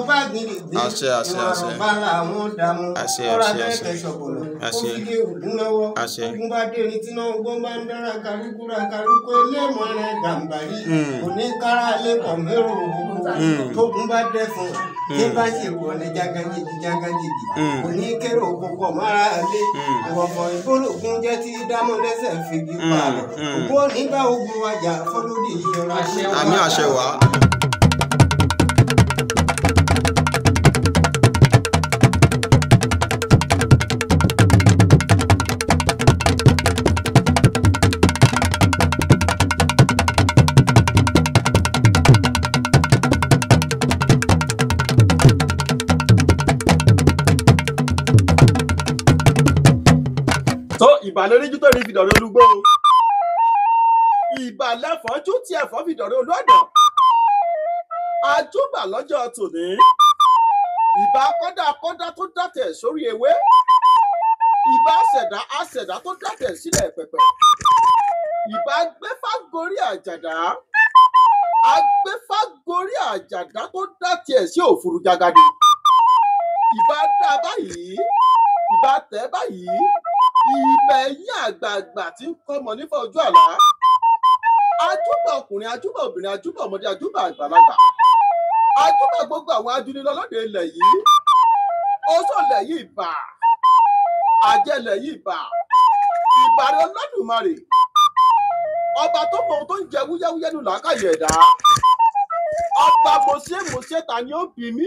gbá gidigidi Àṣẹ, àṣẹ, ìwọ̀n àṣẹ. àrọ̀bá làwọn dààmú Àṣẹ, ọ̀rọ̀ àṣẹ, àṣẹ. abẹ́ẹ̀kẹ́ sọ̀pọ̀lọ̀ ó Àṣẹ. fi dé ògún lọ́wọ́ Àṣẹ. ogun bá dé ní tí náà ogun bá ń dára kálukú ra kálukú elémọ̀ rẹ̀ gàǹbàrí òní kára lẹ́kọ̀ọ́ mẹ́rù òkú tógun bá dẹ́fun tí bá sì wọlé jágajìgì jágajìgì òní kérò òkú mọ́ra lé ìwọ̀fọ̀ ìbólògùn jẹ́ tí dámọ́ lẹ́sẹ̀ fìgì pààrọ̀ ògún òní bá ogun wájà fọlódì yọra. Àmì àṣẹ wá. Tó ìbàlẹ̀ oníjú tó rí fìdọ̀rẹ́ olúgbó o, ìbàlẹ̀ fọ́jú tí ẹ̀fọ́ fìdọ̀rẹ́ olúọ̀dàn. Àjúbà lọ́jọ́ tòní, ìbà kọ́dà kọ́dà tó dàtẹ̀ sórí ewé, ìbà àṣẹ̀dá àṣẹ̀dá tó dàtẹ̀ sílẹ̀ pẹ̀pẹ̀, ìbà gbẹ́fàgorí àjàdá agbẹ́fàgorí àjàdá tó dàtẹ̀ sí òfurufú jagade, ìbà dá báyìí, ìbà tẹ̀ báyìí, ìbẹ̀ yín àgbààgbà tí ń kọ́mọ nífà ojú àlá. Ajúbà ọkùnrin, ajúbà obìnrin, ajúbà ọmọdé, ajúbà àgbàlagbà, ajúbà gbogbo àwọn ajúnilọ́lọ́dẹ ilẹ̀ yìí. Oṣó ilẹ̀ yìí bà, àjẹlẹ̀ yìí bà, ìbàrẹ̀ Olódùmarè, ọba tó mọ ohun tó ń jẹ wúyẹ́wúyẹ́ nù làákàyè ẹ̀dá. Ọba mọ̀ṣẹ́ mọ̀ṣẹ́ ta ni ó bí mi,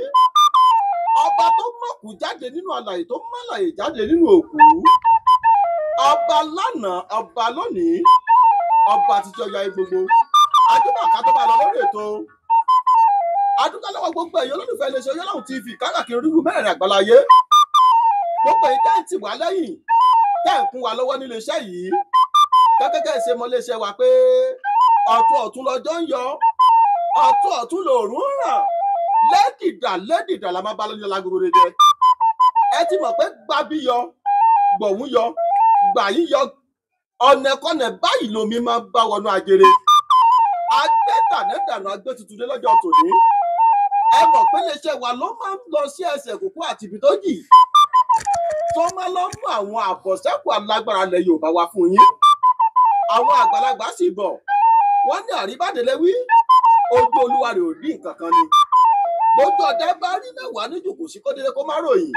ọba tó mọ̀kú jáde nínú alàyè, tó mọ̀làyè jáde nínú òkú, ọba lánàá, ọba lónìí, ọba títí ọyọ ayé gbogbo. Àdúgbò ká tó bá lọ lórí ètò, adúgbò lọ́wọ́ gbogbo ẹ̀yin olólùfẹ́ iléeṣẹ́ Oyèláhùn TV káàkiri orígun mẹ́rẹ̀ẹ̀rin àgbáláyé, gbogbo ẹ̀yin tẹ́ ń tì wá lẹ́yìn, tẹ́ ń kún wa lọ́wọ́ nílé iṣẹ́ yìí. Kẹ́kẹ́kẹ́ ṣe mọ iléeṣẹ́ wa pé ọ̀tún ọ̀tún lọ́jọ́ ń yọ, ọ̀tún ọ̀tún lòórùn ń ràn, lẹ́dìdà lẹ́dìdà la máa bá lọ́jọ́ lágbóró jẹ. Ẹ ti mọ̀ pé gbábí yọ, gbọ̀hún yọ, gbà yín yọ, ọ̀nẹ̀kọ̀nẹ̀ báyìí lomi máa ń bá wọnú ajere. Agbẹ́dànẹ́dànù agbé tuntun dé lọ́jọ́ tòní. Ẹ mọ̀ pé iléeṣẹ́ wa ló máa ń lọ sí ẹsẹ̀ kókó àti ibi tó jì, tó máa lọ mú àwọn àbọ̀sẹ́kù alágbára ilẹ̀ Yorùbá wá fún yín. Àwọn àgbàlagbà sì bọ̀, wọ́n ní àríbádélé wí, ojú olúwa rẹ̀ ò ní nǹkan kan ni. Gbogbo ọ̀dẹ bá rí mẹ́wàá níjù kò sí kódélé kó má ròyìn.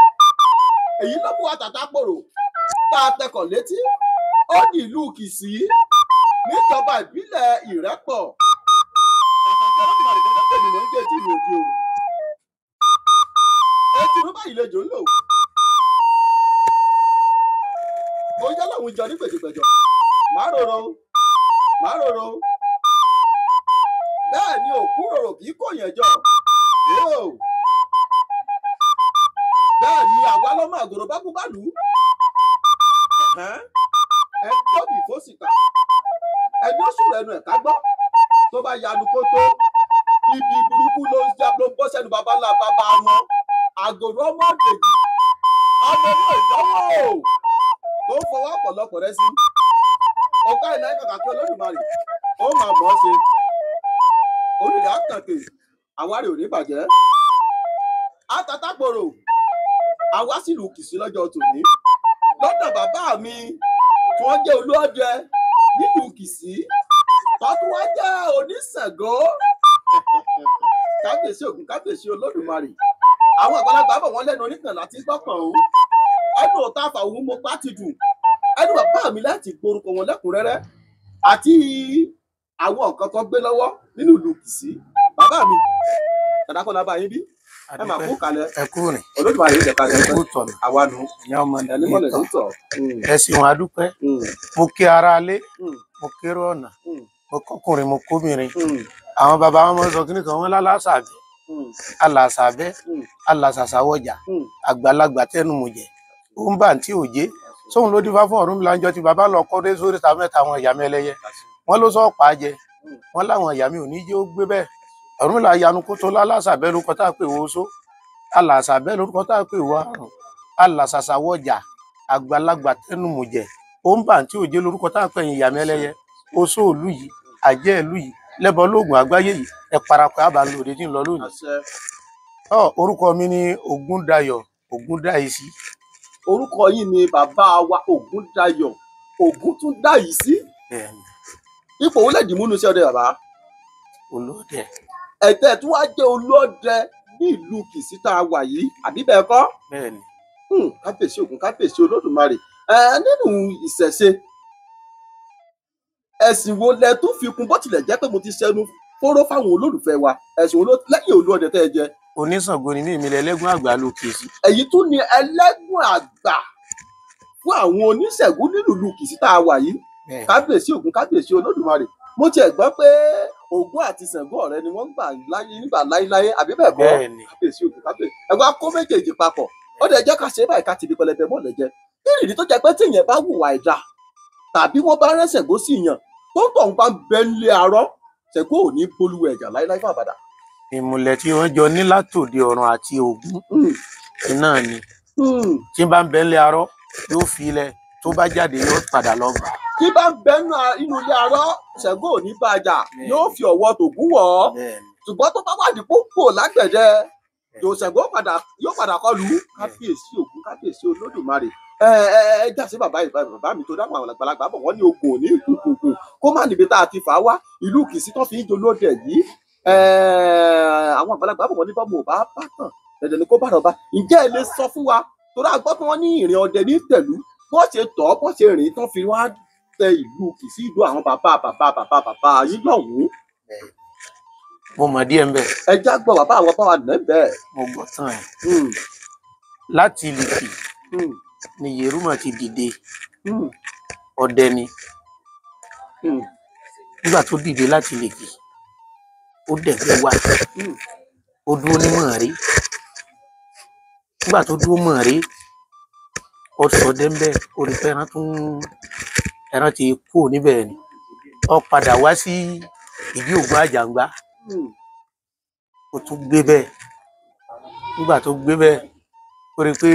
Èyí ló mú wa tàtà pòrò tá a tẹkọ̀ létí ó ní ìlú Kìsì níjọba ìbílẹ̀ Ìrẹ́pọ̀. Kàkàkí Olódùmarè tó tẹ̀lé mò ń gé etí mi òdi o. Etí inú báyìí lejò ń lò. Ó yá làwọn ìjọ ní gbèjègbèjọ. Màá rorò, màá rorò. Bẹ́ẹ̀ ni òkú rorò kì í kò yẹn jọ. Bẹ́ẹ̀ ni àwa lọ́mọ àgòrò bá kú bá lù ú. Ẹ gbọ́ bí fósìkà, ẹni ó sùn ẹnu ẹ̀ ká gbọ́ tó bá yanu kó tó ibi burúkú ló ń já ló ń bọ́ sẹ́nu bàbá ńlá bàbá wọn. Àgòrò ọmọ dèjì ọmọ owó ìdánwò tó ń fọwọ́ ọ̀pọ̀lọpọ̀ rẹ sí ọ̀gá ìlà ìkàkà kí Olódùmarè ó máa mọ̀ ọ́ ṣe. Orí rẹ̀ á kànkè, àwárí ò ní bàjẹ́. Àtàtàpọ̀rọ̀ àwa sì lù Kìsì lọ́jọ́ tòní lọ́dọ̀ bàbá mi tí wọ́n jẹ́ olúọdẹ nílùú Kìsì, tọ́tún wá jẹ́ oníṣàngó. Kábíyèsí Ògún, kábíyèsí Olódùmarè. Àwọn àgbàlagbà bọ̀ wọ́n lẹ́nu oníkànlá tí gbọ́pọ̀n o. Ẹnu ọ̀tá àfàwọ̀ mo pa ti dùn. Ẹnu bàbá mi láti gborúkọ wọn lẹ́kùnrẹ́rẹ́ àti àwọn nǹkan kan gbé lọ́wọ́ nínú ìlú Kìsì. Bàbá mi, dàdákọ́lá bá yín bí. Ẹ máa kú kalẹ̀. Ẹ kú rìn. Olódùmarè yóò jẹ́ ká Ẹ kú tọ̀nà. Àwa nù. Ìyá ọmọ Ẹni mọ̀lẹ̀ ló tọ̀. Ẹ ṣeun adúpẹ́. Mo kí ara lé, mo kérò ọ̀nà, mo kọkùnrin, mo kóbìnrin. Àwọn bàbá wọn máa ń sọ kíní kan, wọn lálásàbẹ, alàsàbẹ, alàsàsàwọjà, àgbàlagbà tẹnu mú jẹ, ó ń bà tí ò jẹ. Sóhun ló dífá fún Ọ̀rúnmìlà ńjọ́ tí bàbá lọ kọ́ dé sórí ta mẹ́ta àwọn ìyá mi ẹlẹ́yẹ. Wọ́n ló sọ pa jẹ, wọ́n láwọn ìyá mi ò ní jẹ́ ó gbé bẹ́ẹ̀. Ọ̀rúnmìlà yanu kó tó lálásàbẹ lórúkọ tá a pè wò ó só, alàsàbẹ lórúkọ tá a pè wò àrùn, alàsàsàwọjà, àgbàlagbà tẹnu mú jẹ, ó ń bà tí ò jẹ lórúkọ tá a pè yín ìyá mi ẹlẹ́yẹ. Oṣó ìlú yìí, àjẹ́ ìlú yìí, lẹ́bọ lóògùn àgbáyé yìí, ẹ parapọ̀ àbá ń lò òde tí ń lọ lónìí. Orúkọ mi ni Ògúndayọ̀ Ògúndáìsí. Orúkọ yìí ni bàbá wa Ògúndayọ̀ Ògúntúndáìsí. Ipò wo lẹ́dìí múnú sí ọdẹ bàbá? Olóòdẹ. Ẹ̀tẹ́ tí wàá jẹ́ olóòdẹ ní ìlú Kìsì tá a wà yìí, àbí bẹ́ẹ̀ kọ́? Bẹ́ẹ̀ni. Kábíyèsí Ògún, kábíyèsí Olódùmarè. Nínú ìṣẹ̀ṣe, ẹ̀sìn wo lẹ tún fi kún, bó tilẹ̀ jẹ́ pé mo ti ṣẹnu fóró fáwọn olólùfẹ́ wa, ẹ̀sìn wo lẹ́yìn olóòdẹ tẹ́ ẹ jẹ? Oníṣàngó ni mí, èmi lẹlẹ́gùn àgbà ló Kìsì. Èyí tún ni ẹlẹ́gùn àgbà fún àwọn oníṣègùn nílùú Kìsì tá a wà yìí. Kábíyèsí Ògún, kábíyèsí Olódùmarè. Mo tiẹ̀ gbọ́ pé Ògún àti Ṣàngó ọ̀rẹ́ ni wọ́n gbà láyé nígbà láéláé, àbí bẹ́ẹ̀ kọ́? Kábíyèsí Ògún, kábíyèsí. Ẹ̀gbọ́n kó méjèèjì papọ̀. Ó dẹ̀ jẹ́ ká ṣe báyìí, ká ti di pẹlẹbẹ mọ́lẹ̀ jẹ. Kí nìdí tó jẹ́ pé tí ìyẹn bá hùwà ẹ̀dá tàbí wọ́n bá rán Ṣàngó sí ìyàn tó ń tọ̀hún bá ń bẹ nílé arọ́, Ṣàngó ò ní bolúwẹ̀ ẹ̀jà láéláé fún àbàdà. Ìmùlẹ̀ tí wọ́n jọ ní látòdì ọ̀run àti Ògún iná ni. Tí bá ń bẹ nílé arọ́ yóò fi ilẹ̀, tó bá jáde yóò padà lọ bà. Tí bá ń bẹ nínú ilé arọ́, Ṣàngó ò ní bá a jà, yóò fi ọwọ́ tògún wọ̀ ọ́. Ṣùgbọ́n tó bá wà ní pópó lágbẹ̀dẹ, Ṣàngó yóò padà kọlù. Kábíyèsí Ògún, kábíyèsí Olódùmarè. Ẹ já sí bàbá bàbá mi tó dáhùn àwọn àgbàlagbà bọ̀ wọ́n ní ogun òní kùkùkù kó má níbi tá a ti fà á wá ìlú Kìsì tó fi ń jolóde yìí. Àwọn àgbàlagbà bọ̀ wọ́n ní bọ́mù ò bá bá tàn dandan ni kó bá rọba. Ǹjẹ́ ẹ lè sọ fún wa, torí a gbọ́ pé wọ́n ní ìrìn ọdẹ ní tẹ̀lú, bó ṣe tọ́ bó ṣe rìn tán fi wá tẹ ìlú Kìsì, ìlú àwọn bàbá bàbá bàbá bàbá yín lọ́hùn-ún. Mo mọ̀ díẹ̀ ń bẹ̀. Ẹ já gbọ́ bàbá àwọn báwa nà ń bẹ̀. Mo gbọ́ tán ẹ̀. Láti Ìlìkì ni Yèrúmà ti dìde. Ọdẹ ni. Nígbà tó dìde láti Ìlìkì, ó dẹ̀gbẹ́ wá. Ó dúró ní Mọ̀ọ́rí. Nígbà tó dúró Mọ̀ọ́rí, ó sọdẹ ń bẹ̀, ó rí pé ẹran ti kú níbẹ̀ ni. Ó padà wá sí ìdí Ògún Àjàngbá. Ó tún gbé bẹ́ẹ̀. Nígbà tó gbé bẹ́ẹ̀, ó rí pé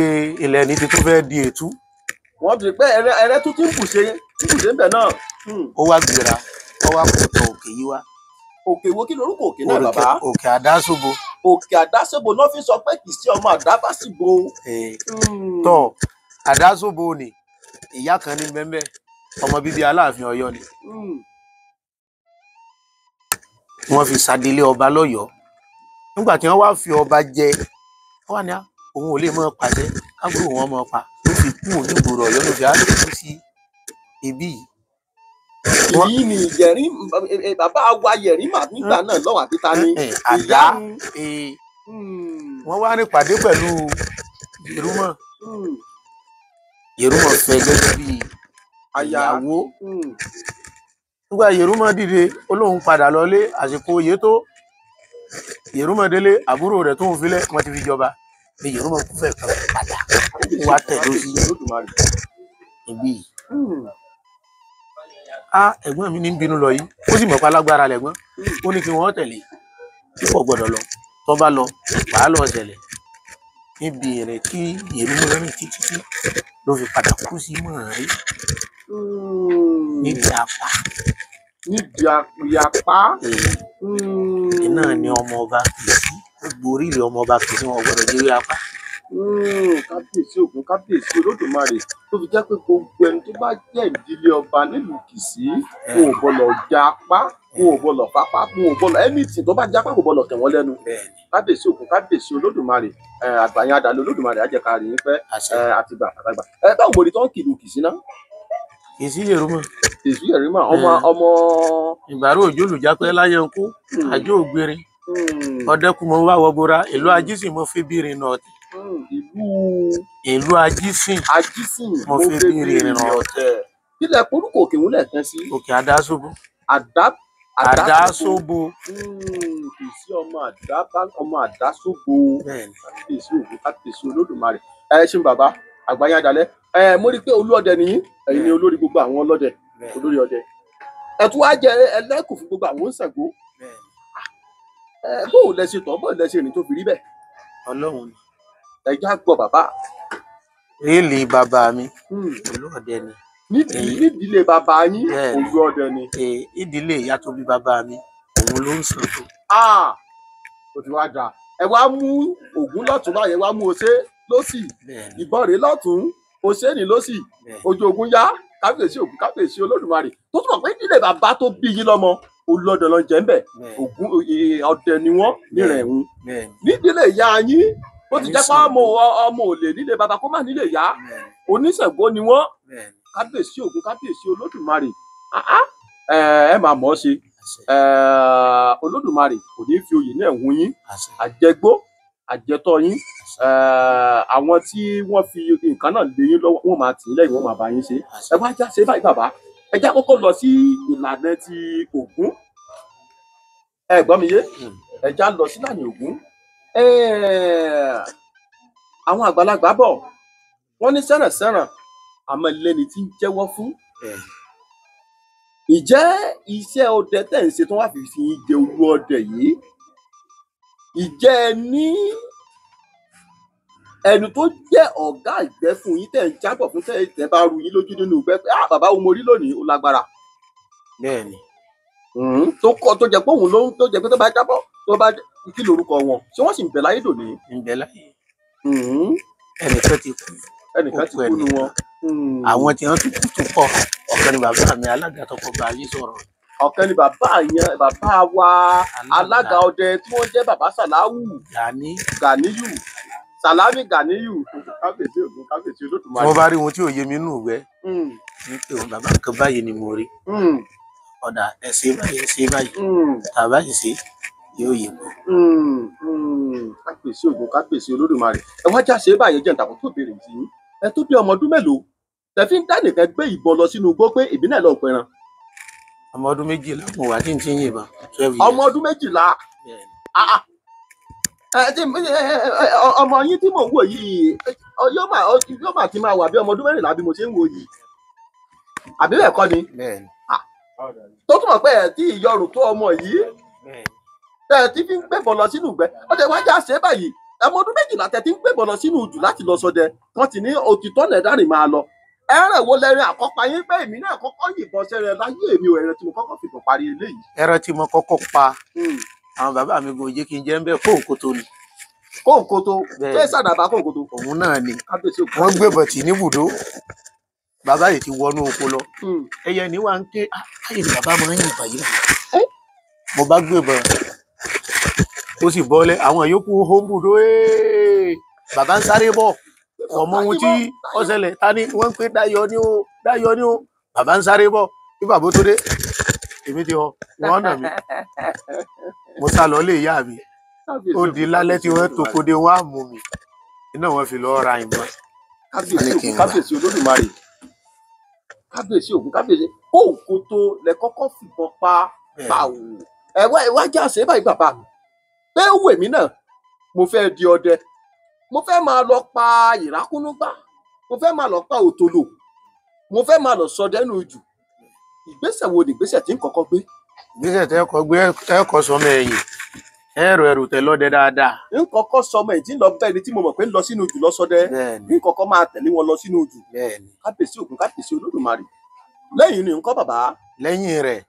ilẹ̀ ní ti tún fẹ́ di ètú. Wọ́n ti rí pé ẹrẹ́ tó ti ń bùṣe ń bẹ̀ náà. Ó wá gbéra, ó wá kó tọ òkè yìí wá. Òkè wo, kí lorúkọ òkè náà bàbá? Òkè Àdásóbo. Òkè Àdásóbo náà fi sọ pé Kìsì ọmọ Àdábásìbo. Tọ Àdásóbo ni ìyá kan ní bẹ́ńbẹ́, ọmọ bíbí Aláàfin Ọ̀yọ́ ni. Wọ́n fi ṣàdélé ọba lọ́yọ̀ọ́. Nígbà tí wọ́n wá fi ọba jẹ, wọ́n wà ní òun ò lè mọ pàṣẹ, kábúrò wọn mọ pa, ló fi kú onígboro Ọ̀yọ́, ló fi á lè kú sí ibí yìí. Èyí ni Yẹ̀rí, bàbá wa Yẹ̀rí mà nígbà náà lọ́wọ́ àbí ta ni? Àdá. Wọ́n wá ní pàdé pẹ̀lú Yèrúmọ̀. Yèrúmọ̀ fẹ́ gẹ́gẹ́ bí ìyàwó. Nígbà Yèrúmọ̀ dìde, ó lóun padà lọlé, àsìkò oyè tó. Yèrúmọ̀ délé, àbúrò rẹ̀ tó ń filẹ̀, wọ́n ti fi jọba. Ní Yèrúmọ̀ kú fẹ́ kan padà wá tẹ̀dó sí ibí yìí. Ẹ̀gbọ́n mi ní bínú lọ yìí, ó sì mọ̀ pé alágbára lẹ̀gbọ́n. Ó ní kí wọ́n tẹ̀lé, tí kò gbọ́dọ̀ lọ. Tó bá lọ, wàá lọ ṣẹlẹ̀. Níbi ìrìn tí Yèrúmọ̀ rìn títí tí ló fi padà kú sí Mọ̀ọ́rí. Nídìí apá. Nídìí apá. Iná ni ọmọ ọba Kìsì. Gbogbo orílẹ̀ ọmọ ọba Kìsì wọn gbọ́dọ̀ jẹ́wé apá. Kábíyèsí Ògún, kábíyèsí Olódùmarè. Tó fi jẹ́ pé gbogbo ẹni tó bá jẹ́ ìdílé ọba nílùú Kìsì, wọn ò gbọ́dọ̀ já apá, wọn ò gbọ́dọ̀ fapá, wọn ò gbọ́dọ̀ anything tó bá jápá kò gbọ́dọ̀ tẹ̀ wọ́n lẹ́nu. Kábíyèsí Ògún, kábíyèsí Olódùmarè. Àgbàyàn àdàlẹ̀ Olódùmarè àjẹkárí yín pẹ́ àtìgbà àtàgbà. Báwo mo rí tó ń kìlú Kìsì náà? Kìsì Yèrúmọ̀. Kìsì Yèrúmọ̀, ọmọ. Ìgbàrú òjò olùjápẹ́ láyé ń kú, àjò ògbére. Ọdẹkùnmọ̀ wá wọbora, ìlú Ajísìn mo fi bírin náà tẹ̀. Ìlú Ajísìn mo fi bírin náà tẹ̀. Kílẹ̀ korúkọ òkè ń lẹ̀kan sí. Òkè Àdásóbo. Àdásóbo. Kìsì ọmọ Àdásóbo. Kábíyèsí Ògún, kábíyèsí Olódùmarè. Ẹ ṣeun bàbá, àgbáyé adalẹ. Mo rí i pé olú ọdẹ nìyí, ẹ̀yin ni olórí gbogbo àwọn ọlọ́dẹ, olórí ọdẹ. Ẹ tún wá jẹ ẹlẹ́kùn fún gbogbo àwọn Ṣàngó. Bóò lẹ ṣe tọ́, bóò lẹ ṣe rìn tó fi rí bẹ́ẹ̀? Ọlọ́run ni. Ẹ já gbọ́ bàbá. Réèlì bàbá mi, olú ọdẹ ni. Nídìílé bàbá yín, olú ọdẹ ni. Ìdílé ìyá tó bí bàbá mi, òun ló ń Ṣàngó. Ó ti wá dà. Ẹ wá mú Ògún lọ́tún báyẹn, wá mú Ọ̀ṣẹ́ lọ́sì, ìbọn rèé lọ́tún, Ọ̀ṣẹ́ ní lọ́sì, ojú ogun yá. Kábíyèsí Ògún, kábíyèsí Olódùmarè. Tó túmọ̀ pé nílé bàbá tó bí yín lọ́mọ, olódò ló ń jẹ́ ń bẹ̀. Ògún ọdẹ ni wọ́n nírẹ̀ ń. Nídìílé ìyá yín, ó ti jẹ́ pé ọmọ ò lè nílé bàbá kó má nílé ìyá, oníṣègùn ni wọ́n. Kábíyèsí Ògún, kábíyèsí Olódùmarè. Ẹ máa mọ̀ ọ́ ṣe. Olódùmarè kò ní fi oyè náà hun yín. Àjẹgbó àjẹtọ́ yín, àwọn tí wọ́n fi nǹkan náà lé yín lọ́wọ́, wọ́n máa tì í lẹ́yìn, wọ́n máa bá yín ṣe. Ẹ wá já ṣe báyìí bàbá, ẹ já kọ́kọ́ lọ sí ìlànà ti Ògún. Ẹ gbọ́ mi yé, ẹ já lọ sí ìlànà Ògún. Àwọn àgbàlagbà bọ̀, wọ́n ní sẹ́rànsẹ́ràn àmọ́ lẹ́ni tí ń jẹ́wọ́ fún. Ìjẹ́ iṣẹ́ ọdẹ tẹ̀ ń ṣe tó wá fi fi yín jẹ olú ọdẹ yìí, ìjẹ́ ẹ ní ẹni tó jẹ́ ọ̀gá ìgbẹ́ fún yín tẹ̀ ń jábọ̀ fún tẹ̀ bá ru yín lójú nínú ìgbẹ́ pé ah bàbá wo mo rí lónìí, ó lágbára? Bẹ́ẹ̀ni. Tó kọ́ tó jẹ́ pé òun ló ń tó jẹ́ pé tó bá jábọ̀ tó bá kí lorúkọ wọn, ṣé wọ́n sì ń bẹ láyé dòní? Ń bẹ láyé. Ẹnìkan ti kú. Ẹnìkan ti kú nu wọn. Àwọn tí wọ́n tún kú tún pọ̀. Ọ̀kan ni bàbá mi alága tọkọ bá yín sọ̀rọ̀. Ọ̀kan ni bàbá yẹn, bàbá wa alága ọdẹ tí wọ́n jẹ́ bàbá Sàláwù Gàníyù, Sàlámì Gàníyù. Kábíyèsí Ògún, kábíyèsí Olódùmarè. Tí wọ́n bá rí ohun tí ò yé mi nù gbẹ́, ní pé òun bàbá nǹkan báyìí ni mo rí. Ọ̀dà ẹ ṣe báyìí, ẹ ṣe báyìí, tàbá yìí ṣe yóò yé bọ̀. Kábíyèsí Ògún, kábíyèsí Olódùmarè. Ẹ wá já ṣe báyìí, jẹ́ ìtàkùn tó béèrè sí i. Ẹ tó bí ọmọ ọdún mélòó tẹ fi ń dá nìkan gbé ìbọn lọ sínú igbó pé èmi náà lọ pẹran? Ọmọ ọdún 12 mo wà tí n ti ń yìnbọn. 12 years. Ọmọ ọdún 12. Ọmọ yín tí mò ń wò yìí yóò máa ti máa wà bí ọmọ ọdún 14 bí mo ṣe ń wò yìí, àbí bẹ́ẹ̀ kọ́ ni? Tó túmọ̀ pé ẹ̀ tí ìyọrùn tó ọmọ yìí tẹ̀ tí fi ń gbébọn lọ sínú ìgbẹ́. Ọdẹ wá já ṣe báyìí, ọmọ ọdún 12 tẹ̀ tí ń gbébọn lọ sínú ìjù láti lọ ṣọdẹ, wọ́n ti ní òtítọ́ lẹ̀dárìn máa lọ. Ẹran wo lẹrin àkọ́pa yín pé èmi náà kọ́kọ́ yìnbọn sẹ́rẹ̀ láyé èmi ò, ẹran tí mo kọ́kọ́ fìbọn parí eléyìí? Ẹran tí mo kọ́kọ́ pa, àwọn bàbá mi kò jẹ́ kí n jẹ́ ń bẹ́ kóòkótó ni. Kóòkótó? Ṣé sàdàbà kóòkótó? Òun náà ni. Wọ́n gbébọn tì níbùdó, bàbá yìí ti wọnú oko lọ. Ẹyẹ ni wà ń ké, ayé ni bàbá máa ń yìnbọn yìí. Mo bá gbébọn, ó sì bọ́lẹ̀, àwọn yòókù ó ń bùdó, bàbá ń sáré bọ̀. Ọmọ ohun tí ó ṣẹlẹ̀, ta ni wọ́n ń pè Dáyọ̀ ní o, Dáyọ̀ ní o. Bàbá ń sáré bọ̀, bí bàbá tó dé, èmi ti họ, wọ́n nà mí. Mo sá lọ lé ìyá mi. Ó di lálẹ́ tí wọ́n tó kóde, wọ́n á mú mi. Iná wọn fi lọ ra ìbọn. Kábíyèsí Olódùmarè, kábíyèsí Ògún, kábíyèsí. Kóòkó tó lẹ kọ́kọ́ fìbọn pa báwo? Ẹ wá já ṣe báyìí bàbá mi. Pé ó wù èmi náà, mo fẹ́ di ọdẹ, mo fẹ́ máa lọ pa ìrákúnúgbá, mo fẹ́ máa lọ pa òtòlò, mo fẹ́ máa lọ ṣọdẹ nínú ijù. Ìgbésẹ̀ wo ni ìgbésẹ̀ tí ń kọ́kọ́ gbé? Ìgbésẹ̀ tẹ́ kọ́ gbé, ẹ kọ́ sọmọ ẹ̀yìn, ẹrù ẹrù tẹ lọ́dẹ dáadáa. Ń kọ́kọ́ sọmọ ẹ̀yìn tí ń lọ bẹ́ẹ̀ ni tí mo mọ̀ pé ń lọ sínú ijù lọ ṣọdẹ. Ń kọ́kọ́ máa tẹ̀lé wọn lọ sínú ijù. Kábíyèsí Ògún, kábíyèsí Olódùmarè. Lẹ́yìn ni nǹkan bàbá. Lẹ́yìn rẹ̀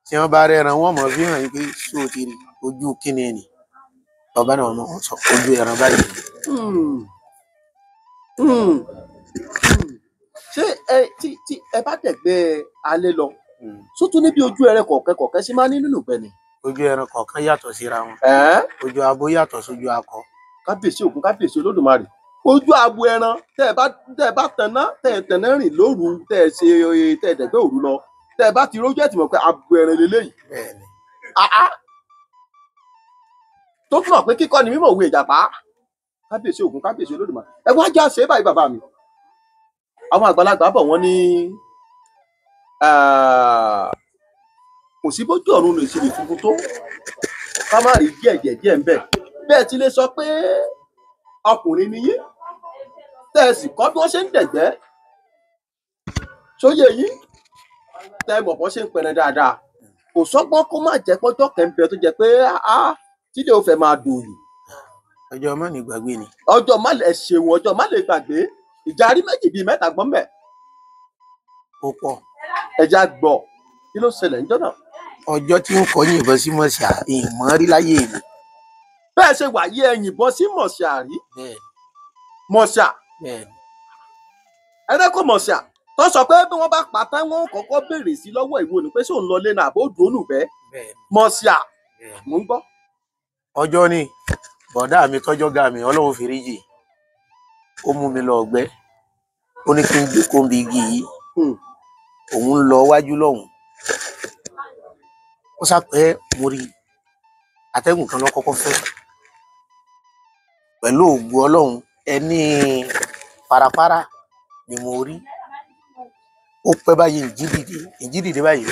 tí wọ́n bá rẹran, wọ́n mọ̀ fi hàn yín pé sóò ti rí ojú kíni ni. Bàbá náà wọ́n sọ ojú ẹran báyìí. Ṣé ẹ tí ẹ bá dẹ̀gbẹ́ alẹ́ lọ, sótún níbi ojú ẹran kọ̀ọ̀kan kọ̀ọ̀kan sí máa ní nínú ìgbẹ́ ni? Ojú ẹran kọ̀ọ̀kan yàtọ̀ síra wọn. Ojú abo yàtọ̀ sójú akọ. Kábíyèsí Ògún, kábíyèsí Olódùmarè. Ojú abo ẹran tẹ́ ẹ bá tanná, tẹ́ ẹ tanná rìn lóru, tẹ́ ẹ ṣe tẹ́ ẹ dẹ̀gbẹ́ òru lọ, tẹ́ ẹ bá ti rójú ẹ̀ tì mọ̀ pé abo ẹran leléyìí. Tó túmọ̀ pé kíkọ́ ni mímọ̀ òwe ìjàpá. Kábíyèsí Ògún, kábíyèsí Olódùmarè. Ẹ wá já ṣe báyìí bàbá mi. Àwọn àgbàlagbà bọ̀ wọ́n ní kò sí bójú ọ̀run lè ṣe lè funfun tó ká má rí díẹ̀ díẹ̀ díẹ̀ ń bẹ̀. Bẹ́ẹ̀ ti lè sọ pé ọkùnrin ni yín, tẹ́ ẹ sì kọ́ bí wọ́n ṣe ń dẹ̀gbẹ́ sóyè yín, tẹ́ ẹ mọ̀ bọ́n ṣe ń pẹran dáadáa. Kò sọ́gbọ́n kó má jẹ́ pọ́jọ́ kẹ́ńbẹ́ tó jẹ́ pé tílé ò fẹ́ máa dòyìn. Ọjọ́ má ní gbàgbé ni. Ọjọ́ má lè ṣeun, ọjọ́ má lè gbàgbé. Ìjà rí méjì bíi mẹ́ta gbọ́n bẹ̀. Ó pọ̀. Ẹja gbọ́, kí ló ṣẹlẹ̀ níjọ́ náà? Ọjọ́ tí ń kọ́ yìnbọn sí mọ̀ṣá, ìmọ̀ rí láyé mi. Bẹ́ẹ̀ ṣe wà yí ẹ yìnbọn sí mọ̀ṣà rí? Mọ̀ṣà ẹ̀rẹ́kọ̀ mọ̀ṣà tó sọ pé bí wọ́n bá pa tán wọ́n kọ́kọ́ béèrè sí lọ́wọ́ ìwọ ni pé ṣé òun lọ lé náà àbó dùn ún bẹ́ẹ̀. Mọ̀ṣà mò ń gbọ́. Ọjọ́ ni bọ̀dá mi tọ́jọ́ ga mi Ọlọ́run fèrèjì ó mú mi lọ ọgbẹ́, ó ní kí n jókòó bí igi yìí, òun ń lọ wájú lọ́hùn. Ó sàpẹ́ mo rí atẹ́gùn kan lọ kọ́kọ́ fẹ́ pẹ̀lú ògùn Ọlọ́run, ẹni parapara ni mo rí. Ó pẹ́ báyìí ìjí dìde báyìí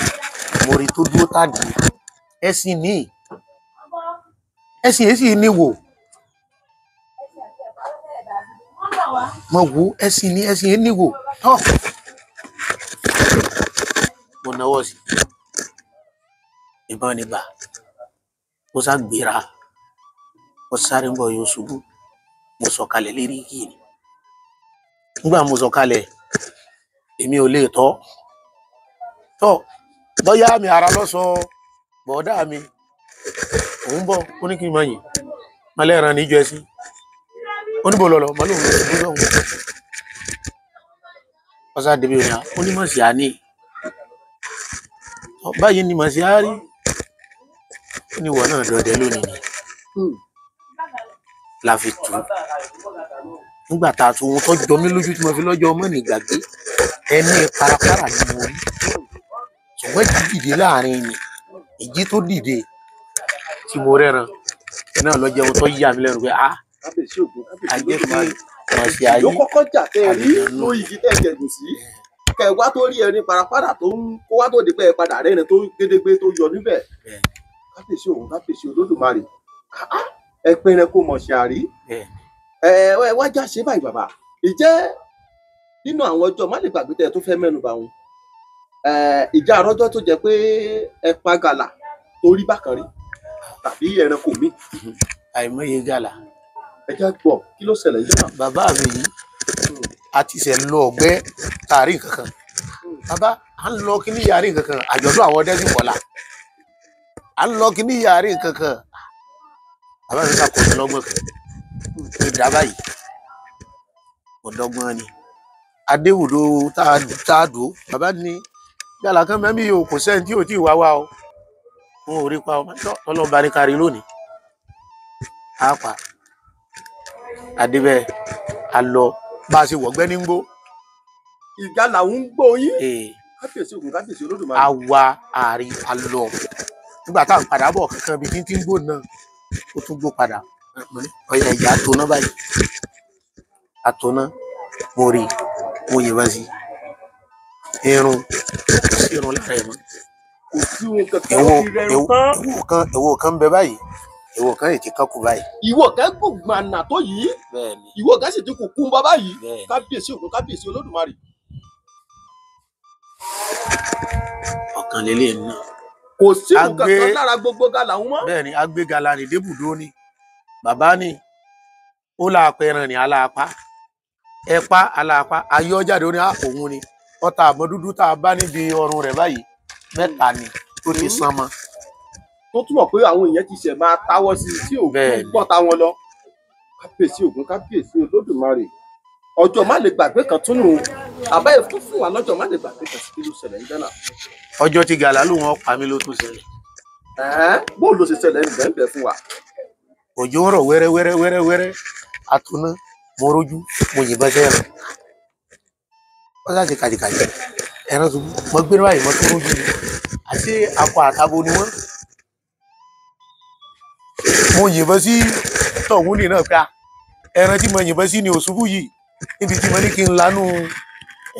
mo rí tó dúró tàdí ẹ̀sìn ní ẹ̀sìn èsì ní wò mo wo ẹ̀sìn ní ẹ̀sìn ní wò tọ́ mo náwó sí ìbọn nígbà ó sá gbéra, ó sáré ń bọ̀ yóò ṣubú, mo sọ̀kalẹ̀ lérí igi ni. Nígbà mo sọ̀kalẹ̀ èmi ò lè tọ́ tọ́ bóyá mi ara lọ sọ bọ̀ọ́dá mi òun bọ̀, ó ní kí n máa yìn máa lẹ́ran níjọ ẹsìn, ó ní bò lọ́lọ́ máa lóun lọ ṣubú lọ́hùn. Ọ̀sá débi òní à ó ní mọ̀sí á ní báyìí ni mọ̀sí á rí, ó ní ìwọ náà dọdẹ lónìí ni la fi tù ú. Nígbà tá a tún ohun tó jọ mí lójú tí mo fi lọ́jọ́ ọmọ nìgbàgbé ẹni parapara ni mo rí, ṣùgbọ́n ìjì dìde láàrin mi, ìjì tó dìde tí mo rẹ́ran náà lọ jẹ́ ohun tó yà mí lẹ́nu pé a jẹ́ pé màsí ayé ló kọ́kọ́ jà tẹ́ ẹ rí lórí igi tẹ́ ẹ jẹ̀gùn sí kẹ wá tó rí ẹni parapara tó ń kó wá tó di pé ẹ padà rẹ́ran tó gédégbé tó yọ níbẹ̀. Kábíyèsí òun, kábíyèsí Olódùmarè, ẹ pẹ́rẹ́ kó mọ̀ ṣàrí. Ẹ wá já ṣe báyìí bàbá. Ìjẹ́ nínú àwọn ọjọ́ má lè gbàgbé tẹ́ ẹ tó fẹ́ mẹ́nu bà wọn, ìjà àrọ́jọ́ tó jẹ́ pé ẹ pa gàlà tó rí bákan rí tàbí ẹranko mi. Àìmọye gàlà. Ẹ já gbọ́ kí ló ṣẹlẹ̀ yìí náà. Bàbá mi yìí a ti ṣe lọ ọgbẹ́ tààrí kankan, bàbá à ń lọ kíní yàrá kankan, àjọ̀dún àwọn ọdẹ sì kọ̀la, à ń lọ kíní yàrá kankan. Bàbá mi sàkóso lọ́gbọ̀n kan ní dábàá yìí ọ̀dọ́gbọ́n ni adéwùdó tá a dùn. Bàbá ní gàlà kan mẹ́mí yìí o, kò sẹ́ni tí ò tí ì wá wá o, wọn ò rí pa ọmọ tọ́lọ́ba ní kárí lónìí. A pa adébẹ̀ a lọ bá a ṣe wọ̀gbẹ́ ní gbó. Ìgalà ń gbó yín. Kábíyèsí Ògún, kábíyèsí Olódùmarè. A wá àárín a lọ nígbà tá à ń padà bọ̀ kankan bíi títí ń gbó náà ó tún gbó padà. Ọyà ìyá àtọ̀nà báyìí àtọ̀nà mo rí mo yìnbọn sí irun, kò sí irun lára ẹ̀ mọ́. Kò sí ohun kankan, ó ti rẹrun tán. Ìwò kan ń bẹ báyìí, ìwò kan ètí kan kù báyìí. Ìwò kan gùn gbànà tó yìí, ìwò kan sì ti kù kún bọ́ báyìí. Kábíyèsí Ògún, kábíyèsí Olódùmarè. Ọ̀kan lélẹ̀ náà. Kò sí ohun kankan lára gbogbo gàlà ń mọ́. Bẹ́ẹ̀ni, agbégala ní débùdó ni bàbá ni ó láàpẹ ẹran ní aláàpá ẹpá aláàpá ayọ́jáde ó ní òun ni ọta àbọ̀ dúdú tá a bá níbi ọrùn rẹ̀ báyìí mẹ́ta ni tó ti sán mọ́. Tó túmọ̀ pé àwọn èèyàn ti ṣẹ̀ máa táwọ́ sí i tí òògùn pọ̀ táwọn lọ. Kábíyèsí Ògún, kábíyèsí Olódùmarè. Ọjọ́ má lè gbàgbé kan tún nù. Àbá ẹ̀ fún fún wa lọ́jọ́ má lè gbàgbé kan sí kí ló ṣẹlẹ̀ níjọ́ náà. Ọjọ́ tí gàlá ló wọn pa mí ló tún ṣẹlẹ̀. Bó ló ṣe ṣẹlẹ̀ ń bẹ̀ fún wa. Òjò ń rọ̀ wẹ́rẹ́ wẹ́rẹ́ wẹ́rẹ́ wẹ́rẹ́ àtúná mo rójú mo yìnbọn sẹ́ran. Wọ́n láti kàjìkàjì ẹran tó mo gbé báyìí mo tó rójú ni àti akọ àtabo ni wọ́n. Mo yìnbọn sí tọ̀hún ní náà pé ẹran tí mo yìnbọn sí ni òṣùbù yìí níbi tí mo ní kí n lanú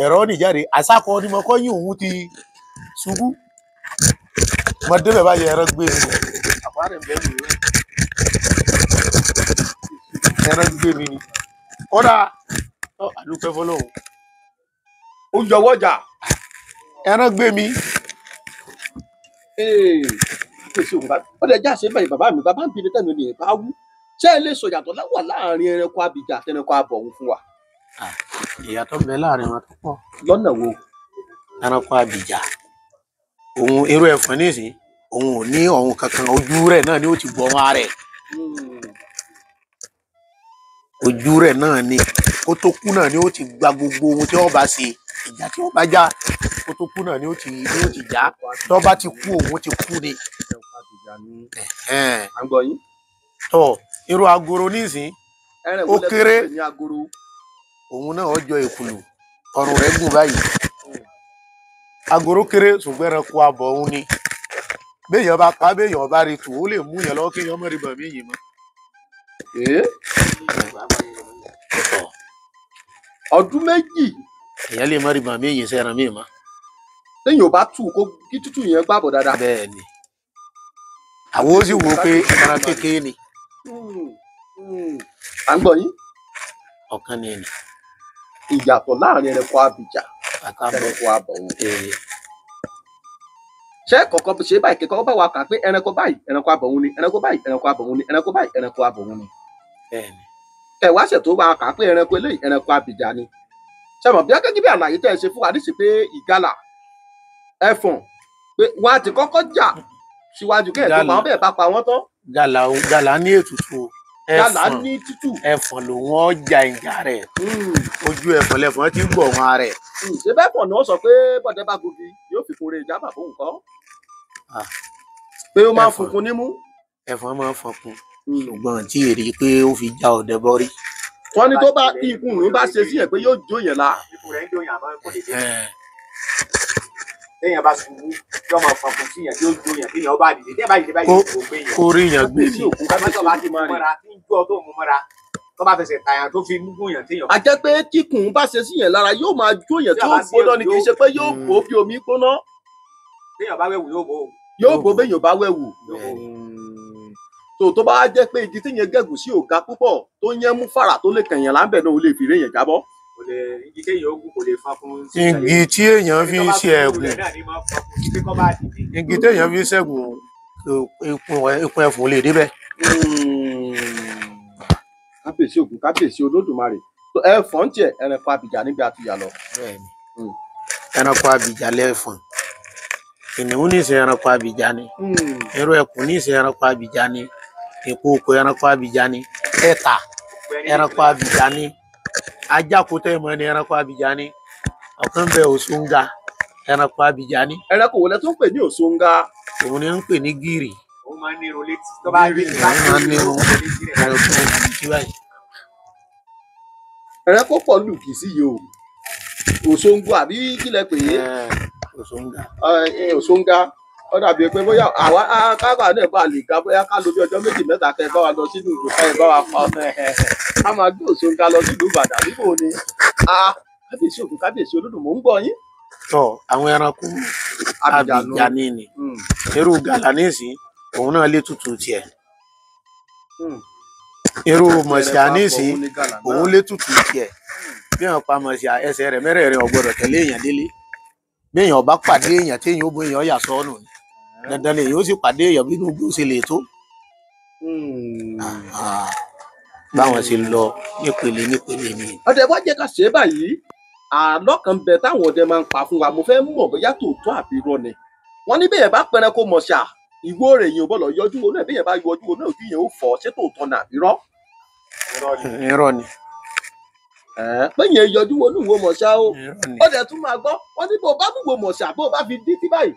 ẹ̀rọ nìjáde àsákọ ni mo kọ́ yín òun ti ṣubú. Mo débẹ̀ báyìí ẹran gbé mi. Ẹran gbé mi ni kódà àdúpẹ́ fọlọ́hún. Ó yọwọ́ jà. Ẹran gbé mi. Ó lè já ṣe báyìí bàbá mi, bàbá ń bi ní tẹ̀mí ni ẹ̀ bá wú. Ṣé ẹ lè sọ ìyàtọ̀ láwà láàrin ẹranko abìjà àti ẹranko abọ̀hún fún wa? Ìyàtọ̀ ń bẹ láàrin wọn tó pọ̀. Lọ́nà wo? Ẹranko abìjà òun irú ẹ̀fọn nísìnyí òun ò ní ọ̀hún kankan, ojú rẹ̀ náà ni ó ti gbọ́ wọn rẹ̀. Ojú rẹ̀ náà ni kó tó kú náà ni ó ti gba gbogbo ohun tí ó bá ṣe, ìjà tí ó bá já kó tó kú náà ni ó ti já. Tó bá ti kú òun ti kú ni. Tọ irú agoro nísìn ó kéré, òun náà ọjọ́ ìkùlù, ọrùn rẹ̀ gùn báyìí. Agoro kéré ṣùgbọ́n ẹranko abọ̀ òun ni. Béèyàn bá pa, béèyàn bá rí tù, ó lè mú yẹn lọ́wọ́ kéèyàn mọ̀ rí bàmí yìí mọ́. Ọdún méjì èèyàn lè mọ̀ rí bàmí yìí sẹ́ran mí mọ́. Téèyàn ò bá tù kó kí tútù yẹn gbàbọ̀ dáadáa. Bẹ́ẹ̀ ni, àwọn ó sì wò ó pé ẹran kékeré ni. À ń gbọ́ yín. Ọ̀kan ni ẹnì. Ìyàtọ̀ láàrin ẹranko abìjà àti ẹranko abọ̀wọ̀. Ṣé kọ̀ọ̀kan ṣe báyìí kẹ́kọ̀ọ́ bá wa kà pé ẹranko báyìí ẹranko abọ̀wọ̀ ni, ẹranko báyìí ẹranko abọ̀wọ̀ ni, ẹranko báyìí ẹranko abọ̀wọ̀ ni. Kẹ̀wá ṣẹ̀ tó wa kà pé ẹranko eléyìí ẹranko abìjà ni. Ṣé mọ̀ bí akẹ́kẹ́ bí àlàyé tẹ́ ẹ ṣe fún wa níṣì pé ìgalà ẹfọ̀n pé wọ́n á ti kọ́kọ́ jà síwájú kẹ́ẹ̀ tó máa bẹ́ẹ̀ bá pa wọ́n tán. Gàlà ní ètùtù. Gàlà ní tútù. Ẹfọ̀n lòun ọjà ìjà rẹ̀. Ojú ẹfọ̀n lẹfọ̀n ti gbọ̀ wọn rẹ̀. Ṣé bẹ́ẹ̀ pọ̀ ni wọ́n sọ pé bọ̀dẹ́ bá gogi yóò fi kúnre ìjábà fún nǹkan. Pé ó máa ń funfun nímú. Ẹfọ̀n máa ń funfun ṣùgbọ́n tí èrè pé ó fi já ọdẹ bọ́rí. Wọ́n ní tó bá ikùn rún bá ṣe sí yẹn pé yóò jó yẹn la. Téèyàn bá ṣubú yóò máa fọkùn sí yẹn tí ó jó yẹn, téèyàn bá dìde, téèyàn bá dìde báyìí kò gbé yẹn. Kó rí yẹn gbé ni. Tó bá ti mọ́ra tí ń jó tó mú mọ́ra tó bá fẹsẹ̀ tàyàn tó fi mú yàn téèyàn. A jẹ́ pé kíkùn bá ṣe sí yẹn lára yóò máa jó yẹn tí ó gbóná ni, kì í ṣe pé yóò bò bí omi gbóná. Téèyàn bá wẹ̀wù yóò bò. Yóò bò béèyàn bá wẹ̀wù. Tó bá jẹ́ pé igi téèyàn gẹ̀gùn sí ò ga púpọ̀ tó yẹn mú fàrà tó lè kẹ̀yàn láńbẹ̀ náà ó lè fi rí yẹn jábọ́. Igi tí èèyàn fi ń ṣe ẹ̀gùn, igi tí èèyàn fi ń ṣẹ̀gùn, ikùn ẹ̀fọn lè débẹ̀. Kábíyèsí Ògún, kábíyèsí Olódùmarè. Ẹ̀fọn ń tiẹ̀ ẹranko abìjà níbi àtìyà lọ. Ẹranko abìjà lẹ́fọ̀n. Kìnìún ní ìsìn ẹranko abìjà ni. Irú ẹkùn ní ìsìn ẹranko abìjà ni. Ìkookò ẹranko abìjà ni. Ẹ̀tà ẹranko abìjà ni. Ajákòótẹ́ ìmọ̀ ni ẹranko abìjà ni. Ọ̀kan bẹ òṣóǹga ẹranko abìjà ni. Ẹranko wo lẹ tún pè ní òṣóǹga? Òun ni ń pè ní gírì. Òun máa ń nírun létí. Tó bá rí òun máa ń nírun ẹranko létí báyìí. Ẹranko pọ̀ lù kì í sí yìí o. Òṣóǹga àbí kí lẹ pè é? Òṣóǹga. Òṣóǹga. Ó dàbí pé bóyá àwa kábà náà bá lè ga bóyá ká lo bí ọjọ́ méjì mẹ́ta kẹ́ ẹ bá wa lọ sínú ìlú ká ẹ bá wa pa ọmọ ẹ ká máa gbé òṣóǹga lọ sílùú Ìbàdàn níbo ni. Kábíyèsí Ògún, kábíyèsí Olódùmarè, mò ń gbọ́ yín. Tọ àwọn ẹranko abìjà ni ni. Irú gàlà nísìn òun náà lè tutù tiẹ̀. Irú mọ̀ṣíà nísìn òun lè tutù tiẹ̀. Bí wọn pa mọ̀ṣíà ẹsẹ̀ rẹ̀ mẹ́rẹ̀ẹ̀rin ò gbọ́dọ̀ tẹ̀lé èèyàn délé. Bí èèyàn bá pàdé èèyàn téèyàn ó bó èèyàn yà sọ́nù ni. Dandan lè yóò sì pàdé èèyàn bínú bí ó ṣe lè tó. Báwọn ṣe lọ nípele nípele ni. Ọdẹ wá jẹ́ ká ṣe é báyìí. Àlọ́ kan bẹ táwọn ọdẹ máa ń pa fún wa, mo fẹ́ mọ̀ bóyá tòótọ́ àbí irọ́ ni. Wọ́n ní bẹ́ẹ̀ bá pẹranko mọ̀ṣà, ìwó rẹ̀ yẹn ò bọ́lọ̀ yọjú wo náà, bẹ́ẹ̀ bá yọjú wo náà ojú yẹn ó fọ́, ṣé tòótọ́ ni àbí irọ́? Irọ́ ni. Pé yẹn yọjú wo ní ìwó mọ̀ṣà o. Ó dẹ̀ tún máa gbọ́, wọ́n ní bó bá mú ìwó mọ̀ṣà bó bá fi dí tí báyìí.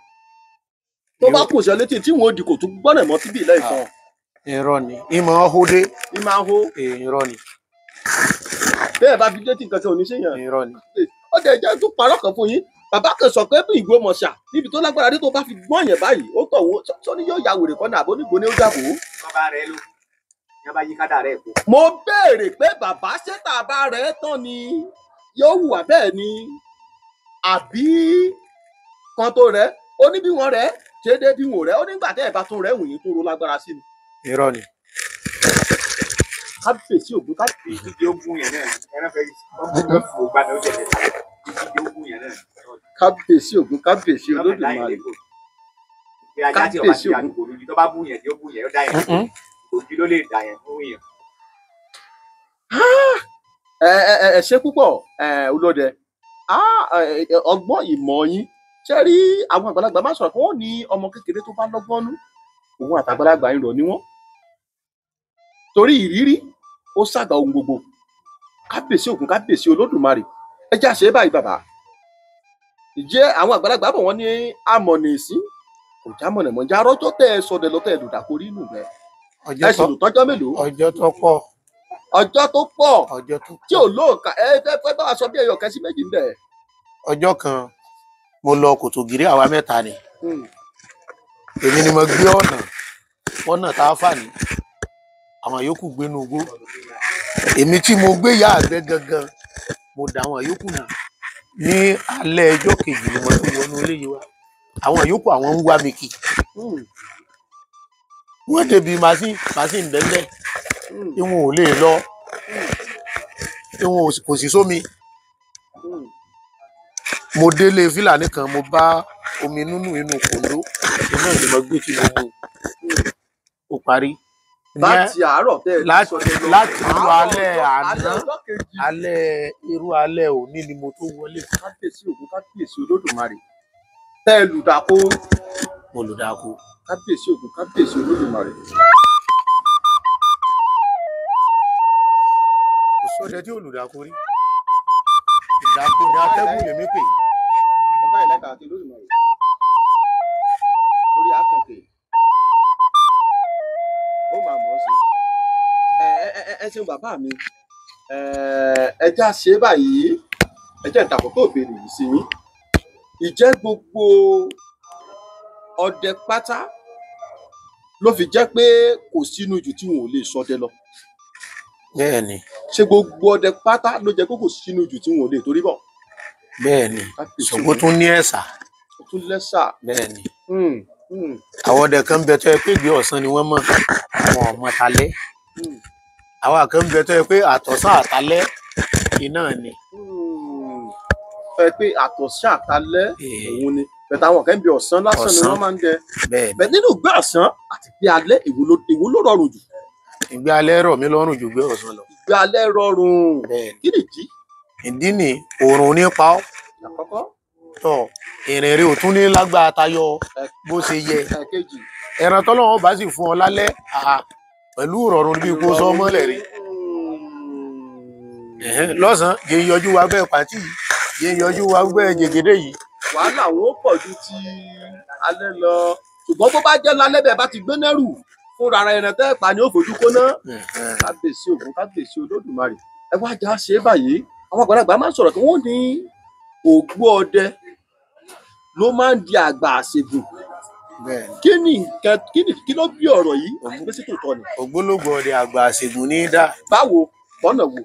Tó bá kò sọ létí tí wọn ò di kò tún gbọ́nà mọ́ síbí ilé ìfọ̀n. Irọ́ ni. Ìmọ̀ ọ̀hó dé. Ìmọ̀ ọ̀hó. Irọ́ ni. Bẹ́ẹ̀ bá fi létí nǹkan tí ò ní ṣèyàn. Irọ́ ni. Ó dẹ̀ jẹ́ tún parọ́ kan fún yín. Bàbá kan sọ pé bí ìwé mọ̀ṣà níbi tó lágbára dé tó bá fi gbọ́n yẹn báyìí, ó tọ̀ wọ́n sọ ní yóò ya wèrè kan náà àbó nígbò ní ó dàbò. Bàbá rẹ ló yẹn bá yí kádà rẹ kó. Mo béèrè pé bàbá ṣé tàbá rẹ tán ni yóò hùwà bẹ́ẹ̀ ni àbí kan tó rẹ ó ní bí wọ́n rẹ ṣe dé bí wọ́n rẹ ó nígbà tẹ́ ẹ̀ bá tún rẹ wùn yín tó ro lágbára sí ni. Irọ́ ni. Kábíyèsí Ògún kábíyèsí. Ìdíje ogun yẹn náà ẹran fẹ́ fò gbaná ó jẹ̀lẹ̀ ìdíje ogun yẹn náà. Kábíyèsí Ògún kábíyèsí Olódùmarè. Kábíyèsí Ògún. Tó bá bú yẹn tí ó bú yẹn ó dá yẹn. Òjì ló lè dà yẹn fún yẹn. Ẹ ṣé púpọ̀ olóde. Ọgbọ́n ìmọ̀ yín. Ṣé rí àwọn àgbàlagbà máa sọ̀rọ̀ pé wọ́n ní ọmọ kékeré tó bá lọ́gbọ́n nú. Òun àtàgbàlagbà ń rọ̀ ní wọ́n. Torí ìrírí ó ṣàgbà ohun gbogbo. Kábíyèsí Ògún, kábíyèsí Olódùmarè. Ẹ já ṣe é báyìí bàbá. Ìjẹ́ àwọn àgbàlagbà bọ̀ wọ́n ní amọ̀nà ìsín kò já mọ̀nà mọ̀. Ǹjẹ́ arọ́jọ́ tẹ́ ẹ sọdẹ lọ tẹ́ ẹ lùdàkọ rí inú rẹ̀? Ẹ sì lù tọ́jọ́ mélòó? Ọjọ́ tó pọ̀. Ọjọ́ tó pọ̀. Ọjọ́ tó pọ̀. Tí ò lóòkà ẹ fẹ́ bá wa sọ bí ẹyọ kan sí méjì ń bẹ̀. Ọjọ́ kan mo lọ Kòtògìrì, àwa mẹ́ta ni. Èmi ni mo gbé ọ̀nà tá a fà ní. Àwọn yòókù gbénu igbó. Èmi tí mo gbé ìyá àgbẹ̀ gangan, mo dà àwọn yòókù nù. Ní alẹ́ ẹjọ́ kejì ni mo tún wọnú ilé yìí wá. Àwọn yòókù àwọn ń wá mi kì. Wọ́n débi màsín bẹ́lẹ̀. Ìwọ̀n ò lè lọ. Ìwọ̀n kò sí sómi. Mo délé Fílàní kan, mo bá omi nínú inú kòndó. Iná ni mo gbé tí mo mu. Ó parí. Láti àárọ̀ tẹ́ ẹ ti sọdẹ lọ. Láti irú alẹ́ àná, alẹ́ irú alẹ́ òní ni mo tó wọlé. Kábíyèsí Ògún, kábíyèsí Olódùmarè. Tẹ́ ẹ lùdàkó. Mo lùdàkó. Kábíyèsí Ògún, kábíyèsí Olódùmarè. Kò sọdẹ tí ò lùdàkó rí. Ìdàkó ni atẹ́gùn lèmi pè. Ọ̀gá ìlẹ́ka àti Olódùmarè. Orí àkànkè. Ó máa mọ̀ ọ́ sí. Ẹ ṣeun bàbá mi. Ẹ já ṣe báyìí. Ẹ jẹ́ ìtàkùn tó béèrè yìí sí yín. Ìjẹ́ gbogbo ọdẹ pátá ló fi jẹ́ pé kò sínú jù tí wọn ò lè ṣọdẹ lọ. Bẹ́ẹ̀ni. Ṣé gbogbo ọdẹ pátá ló jẹ́ pé kò sínú jù tí wọn ò lè torí bọ̀? Bẹ́ẹ̀ni. Ṣògo tún ní ẹ̀sà. Ó tún lẹ́sà. Bẹ́ẹ̀ni. Àwọn ọdẹ kan ń bẹ tó yẹ pé ìgbé ọ̀sán ni wọ́n mọ̀, wọn ò mọ̀ talẹ́. Àwọn kan ń bẹ tó yẹ pé àtọ̀sán àtalẹ́ iná ni. Ẹ pé àtọ̀sán àtalẹ́ òun ni. Bẹ̀tẹ̀ àwọn kan ń bẹ ọ̀sán lásán ni wọ́n máa ń jẹ. Bẹ́ẹ̀ni. Bẹ̀ nínú ìgbé ọ̀sán àti ìgbé alẹ́ èwo ló rọrùn jù? Ìgbé alẹ́ rọ̀ mí lọ́rùn ju ìgbé ọ̀sán lọ. Ìgbé alẹ́ rọrùn. Bẹ́ẹ̀ni. Kí nìdí? Ìdí ni òòrùn ní pa ọ́. Àkọ́kọ́. Tọ ìrìn rẹ ò tún ní lágbára tayọ bó ṣe yẹ. Ẹran tọ́lọ́run bá sì fún ọ lálẹ́ pẹ̀lú ìrọ̀rùn bí kò sọ mọ́lẹ̀ rí. Lọ́sàn-án yẹ yọjú wa bẹ́ẹ̀ pàtí yìí, yẹ yọjú wa bẹ́ẹ̀ jẹgẹdẹ yìí. Wàhálà wọn ó pọ̀ ju ti alẹ́ lọ. Ṣùgbọ́n bó bá jẹ́ lálẹ́ bẹ́ẹ̀ bá ti gbé nẹ́rù fúnra ara ẹran tẹ́ pa ni ó fojú kóná. Kábíyèsí Ògún, kábíyèsí Olódùmarè. Ẹ wá já ṣe é báyìí. Àwọn àgbàlagbà máa ń sọ̀rọ̀ kí wọ́n ní ògbó ọdẹ ló máa ń di àgbà àṣegùn. Kí ni nǹkan kí ló bí ọ̀rọ̀ yìí? Àti pé sí tòótọ́ ni. Ògbólógbòó ọdẹ àgbà àṣegùn ní í dá. Báwo? Bọ́nà wo?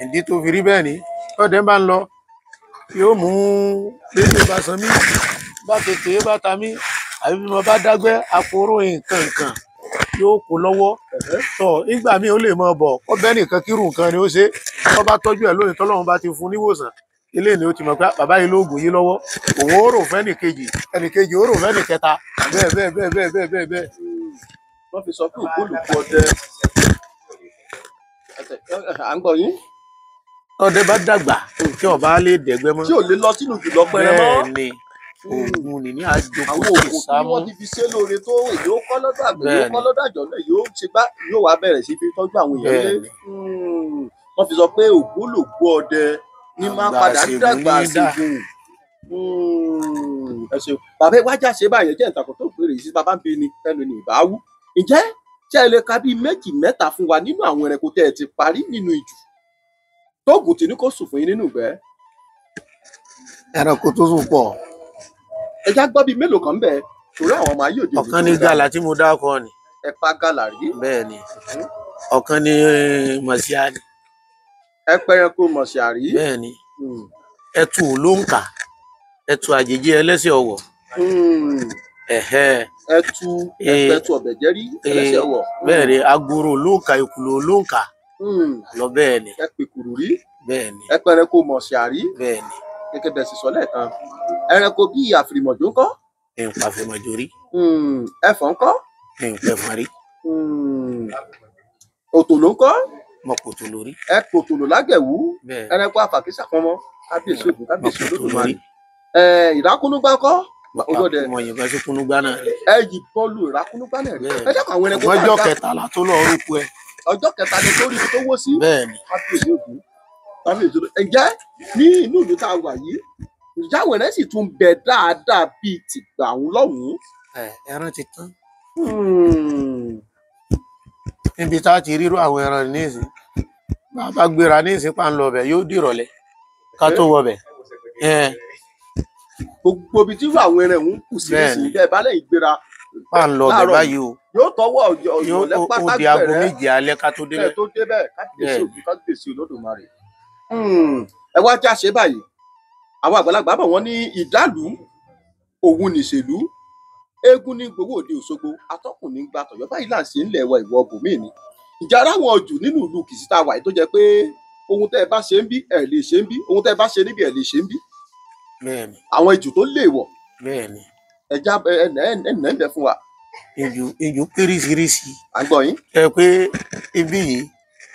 Ìdí tó fi rí bẹ́ẹ̀ ni ọdẹ bá ń lọ yóò mú lédè bá san mí, bá kékeré bá ta mí, àbí bí mo bá dágbẹ́ àpòrò nǹkan nǹkan yóò kó lọ́wọ́. Tọ nígbà míì ó lè mọ bọ̀ ó bẹ́ẹ̀ nìkan kírun nǹkan ni ó ṣe tó bá tọ́jú ẹ̀ lónìí tọ́lọ́run bá ti fún níwòsàn ilé ni ó ti mọ̀ pé bàbá yìí lóògùn yìí lọ́wọ́, òun ó rò fẹ́ nìkejì, ẹnìkejì ó rò fẹ́ nìkẹta, bẹ́ẹ̀ bẹ́ẹ̀ bẹ́ẹ̀ bẹ́ẹ̀ bẹ́ẹ̀ bẹ́ẹ̀ bẹ́ẹ̀. Wọ́n fi sọ pé ògbólógbòó ọdẹ à ń gbọ́ yín. Ọdẹ bá dàgbà tí ọba lè dẹ̀gbẹ́ mọ́. Tí ò lè lọ sínú jùlọ pẹrẹ mọ́. Bẹ́ẹ̀ ni oògùn nìní àjòkó Àwọn oògùn tí wọ́n ti fi ṣe lóore tó èyí ó kọ́ lọ́dọ̀ àgbẹ̀, èyí ó kọ́ lọ́dọ̀ àjọ náà, yóò ṣe gbá, yóò wá bẹ̀rẹ̀ sí fi tọ́jú àwọn èèyàn lé. Wọ́n fi sọ pé ògbólógbòó ọdẹ ní máa padà dàgbà ṣègùn. Ẹ ṣeun bàbá ìwájà ṣe báyẹn jẹ́ ìtàkùn tó péré sí bàbá ń bi ni tẹnu ní ìbáwú. Ǹjẹ́ ṣé ẹ lè ka bíi méjì mẹ́ta fún wa nínú àwọn ẹranko tẹ́ ẹ ti parí nínú ìjù tóògùn tí ní kò sùn fún yín nínú ìgbẹ́? Ẹranko tó sùn pọ̀. Ẹ já gbọ́ bíi mélòó kan bẹ́ẹ̀ torí àwọn ọmọ ayé òde òní. Ọ̀kan ní gàlà tí mo dákọ ni. Ẹ pa gàlà rí. Bẹ́ẹ̀ ni. Ọ̀kan ní mọ̀síá ni. Ẹ pẹranko mọ̀síá rí. Bẹ́ẹ̀ ni. Ẹtu ló ń kà. Ẹtu àjèjì ẹlẹ́sẹ̀ ọ̀wọ̀. Ẹtu ẹtu ọ̀bẹ̀jẹ̀rí ẹlẹ́sẹ̀ ọ̀wọ̀. Bẹ́ẹ̀ ni, agoro ló ń kà, ìkùlò ló ń kà. Lọ bẹ́ẹ̀ ni. Ẹ pèkùrù rí. Bẹ́ẹ̀ ni. Ẹ pẹranko mọ̀síá rí. Bẹ́ẹ̀ ni. Gẹ́gẹ́ bẹ́ẹ̀ sì sọ lẹ́ẹ̀kan. Ẹranko bíi àfìrìmọ̀jò ńkọ́? Nǹkan àfìrìmọ̀jò rí. Ẹfọ̀n ńkọ́? Nǹkan ẹ̀fọn rí. Òtòló ńkọ́? Mo kò tòló rí. Ẹ kò tòló lágẹ̀wú. Ẹranko àfàkísà pọnmọ. Kábíyèsí Ògún, kábíyèsí Olódùmarè. Ìrákúnúgbá ńkọ́? Olódẹ. Mo yìnbọn sí kúnúgbá náà rí. Ẹ yìnbọn lu ìrákúnúgbá náà rí. Ẹ dákun àwọn ẹranko Ọjọ́ kẹtàlá tó lọ rúkú ẹ. Ọjọ́ kẹta ni tó rí ibi tó wó sí. Bẹ́ẹ̀ni. Kábíyèsí Ògún, kábíyèsí Ògún. Ǹjẹ́ ní inú ìlú tá a wà yìí, ǹjẹ́ àwọn ẹ̀rẹ́ sì tún bẹ dáadáa bíi tìgbà òun lọ́hùn-ún? Ẹran ti tán. Níbi tá a ti rírú àwọn ẹran ní ìsìn, bàbá gbéra ní ìsìn pa ń lọ ọbẹ̀, yóò dìrọ̀lẹ́ ká tó wọbẹ̀. Gbogbo ibi tí irú àwọn ẹran òun kù sí nísìnyí, bẹ́ẹ̀ bá lẹ́yìn gbéra pa ń lọ ọbẹ̀ báyìí o, yóò tọwọ́ ìrọ̀lẹ́ pátá ó di aago 7 alẹ́ ká tó débẹ̀. Tó débẹ̀. Kábíyèsí Ògún, kábíyèsí Olódùmarè. Ẹ wá já ṣe báyìí, àwọn àgbàlagbà bọ̀ wọ́n ní ìdálù òun nìṣèlú, eégún ní gbowó òde Òṣogbo, atọ́kùn ní gba tọ̀yọ́, báyìí là ń ṣe ńlẹ̀ wa ìwọ bòmíì ni. Ìjà ara wọn jù nínú ìlú Kìṣí tá a wà yìí tó jẹ́ pé ohun tẹ́ ẹ bá ṣe ń bí ẹ lè ṣe ń bí, ohun tẹ́ ẹ bá ṣe níbi ẹ lè ṣe ń bí. Bẹ́ẹ̀ni. Àwọn ijù tó lè wọ̀. Bẹ́ẹ̀ni. Ẹja ẹnà ń bẹ fún wa. Ijù péríṣiríṣi. À ń gbọ́ yín. Ẹ pé ibi yìí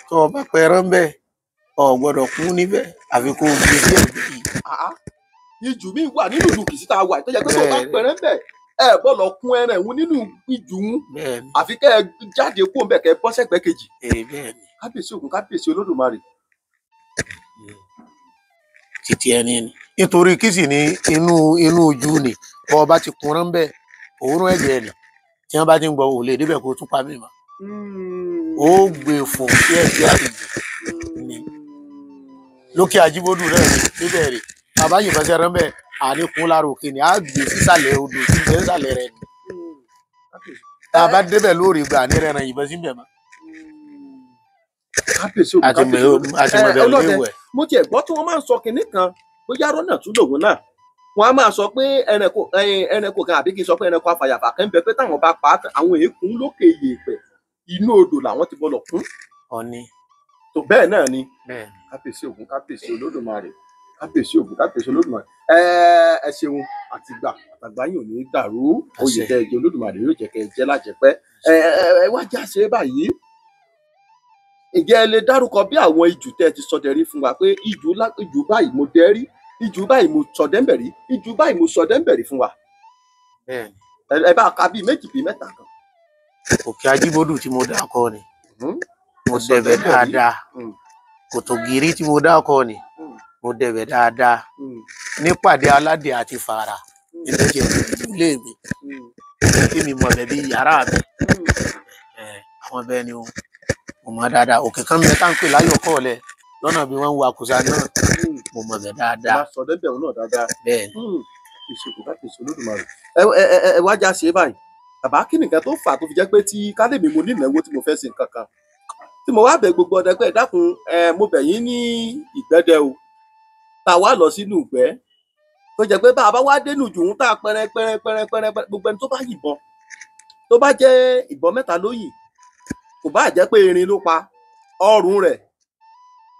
tó o bá pẹran bẹ́ẹ̀, o gbọ́dọ̀ kú níbẹ̀ àfi kó o gbé sí ẹ̀gbẹ́ yìí. Ijù mi wà nínú ìlú Kìṣí tá a wà yìí tó jẹ́ pé tó o bá pẹran bẹ́ẹ̀, ẹ bọ́ lọ kún ẹran ẹ̀hún nínú ijù ń, àfi kẹ́ ẹ jáde kó ń bẹ̀ kẹ́ ẹ bọ́ sẹ́gbẹ́ kejì. Kábíyèsí Ògún, kábíyèsí Olódùmarè. Títí ẹni ni nítorí kí sì ni inú ojú ni bọ́ ọba ti kunrán bẹ́ẹ̀, òórùn ẹ̀jẹ̀ ni tí wọ́n bá ti ń gbọ́ òlè débẹ̀ kó tún pa mí mọ́. Ó gbé fò sí ẹ̀jẹ̀ àtijọ́ ni lókè Ajíbódù náà ni níbẹ̀ rè bàbá yìnbọn sẹ́ran bẹ́ẹ̀, àníkún lára òkè ni á gbé sísàlẹ̀ odò tí ń bẹ sísàlẹ̀ rẹ̀ ni. Tá a bá débẹ̀ lórí ìgbà ní rẹ̀ ràn yìnbọn síbẹ̀ mọ́. Kábíyèsí Ògún, kábíyèsí Olódùmarè. Ọlọ́dẹ, mo tiẹ̀ gbọ́ tí wọ́n máa ń sọ kinní kan, bóyá rọ́nà tún lòun náà, wọ́n á máa sọ pé ẹranko kan àbí kí n sọ pé ẹranko afàyàfà kan ń bẹ pé táwọn bá pa á, àwọn èékún lókè yèèpẹ̀ inú odò làwọn ti bọ́lọ̀ kún. Ọ̀ni. Tó bẹ́ẹ̀ náà ni. Kábíyèsí Ògún, kábíyèsí Olódùmarè, kábíyèsí Ògún, kábíyèsí Olódùmarè. Ẹ ṣeun, àtìgbà àtàgbà yìí ò ní dàrú, oyè tẹ ẹ jẹ Olódùmarè yóò jẹ́ kẹ́ ẹ jẹ́ lájẹpẹ́. Ẹ wá já ṣe báyìí. Ǹjẹ́ ẹ lè dárúkọ bí àwọn ijù tẹ́ ẹ ti ṣọdẹ rí fún wa pé ijù báyìí mo dẹ rí, ijù báyìí mo ṣọdẹ ń bẹ̀ rí, ijù báyìí mo ṣọdẹ ń bẹ̀ rí fún wa? Bẹ́ẹ̀ni. Ẹ bá ka bíi méjì bíi mẹ́ta kan. Òkè Ajíbódù tí mo dákọ ni mo dẹbẹ̀ dáadáa. Kòtògìrì tí mo dákọ ni mo dẹbẹ̀ dáadáa. Nípàdé aládé àti fàrà ilé jẹ ilé mi kí mi mọ̀ bẹ̀ bí yàrá mi. Àwọn bẹ́ẹ̀ ni o, mo mọ̀ dáadáa. Òkè kan bẹ tá ń pè láyọ̀ kọ́ọ̀lẹ̀ lọ́nà bí wọ́n ń wa kùsà náà, mo mọ̀ bẹ̀ dáadáa. Mo sọ débẹ̀ òun náà dáadáa. Bẹ́ẹ̀ni. Ẹ wá já ṣe báyìí. Bàbá, kí nìkan tó fà tó fi jẹ́ pé tí kálẹ̀mí mo ní ìnáwó tí mo fẹ́ ṣe nǹkan kan, tí mo wá bẹ̀ gbogbo ọdẹ pé ẹ dákun, mo bẹ̀ yín ní ìgbẹ́dẹ o, tá a wá lọ sínú ìgbẹ́ tó jẹ́ pé bá a bá wá dénú jù ń tá a pẹrẹ pẹrẹ pẹrẹ pẹrẹ gbogbo ẹni tó bá yìnbọn, tó bá jẹ́ ìbọn mẹ́ta ló yìn, kò bá jẹ́ pé erin ló pa ọrùn rẹ̀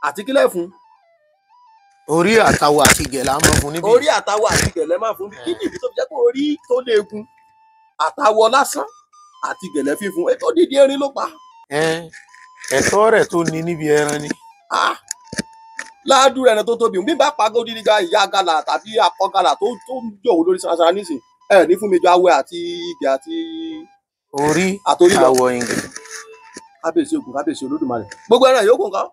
àti kílẹ̀ fún. Orí àtàwọ̀ àti gẹ̀lẹ́ á máa fún níbí. Orí àtàwọ̀ àti gẹ̀lẹ́ máa fún bí. Kí nìdí tó fi jẹ́ pé orí tó léegun àtàwọ̀ lásán àti gẹ̀lẹ́ fífún ètò dídí erin ló pa. Ẹ̀tọ́ rẹ̀ tó ní níbi ẹran ni. Ládùúrà ẹran tó tóbi bí bá pa gódì nígbà ìyá gàlà tàbí akọ gàlà tó ń jọ̀wọ́ lórí sanra nísìn, ẹ ní fún mi ju awẹ àti igẹ̀ àti orí àwọ̀ ìgẹ̀. Kábíyèsí Ògún, kábíyèsí Olódùmarè. Gbogbo ẹran yòókù nǹkan.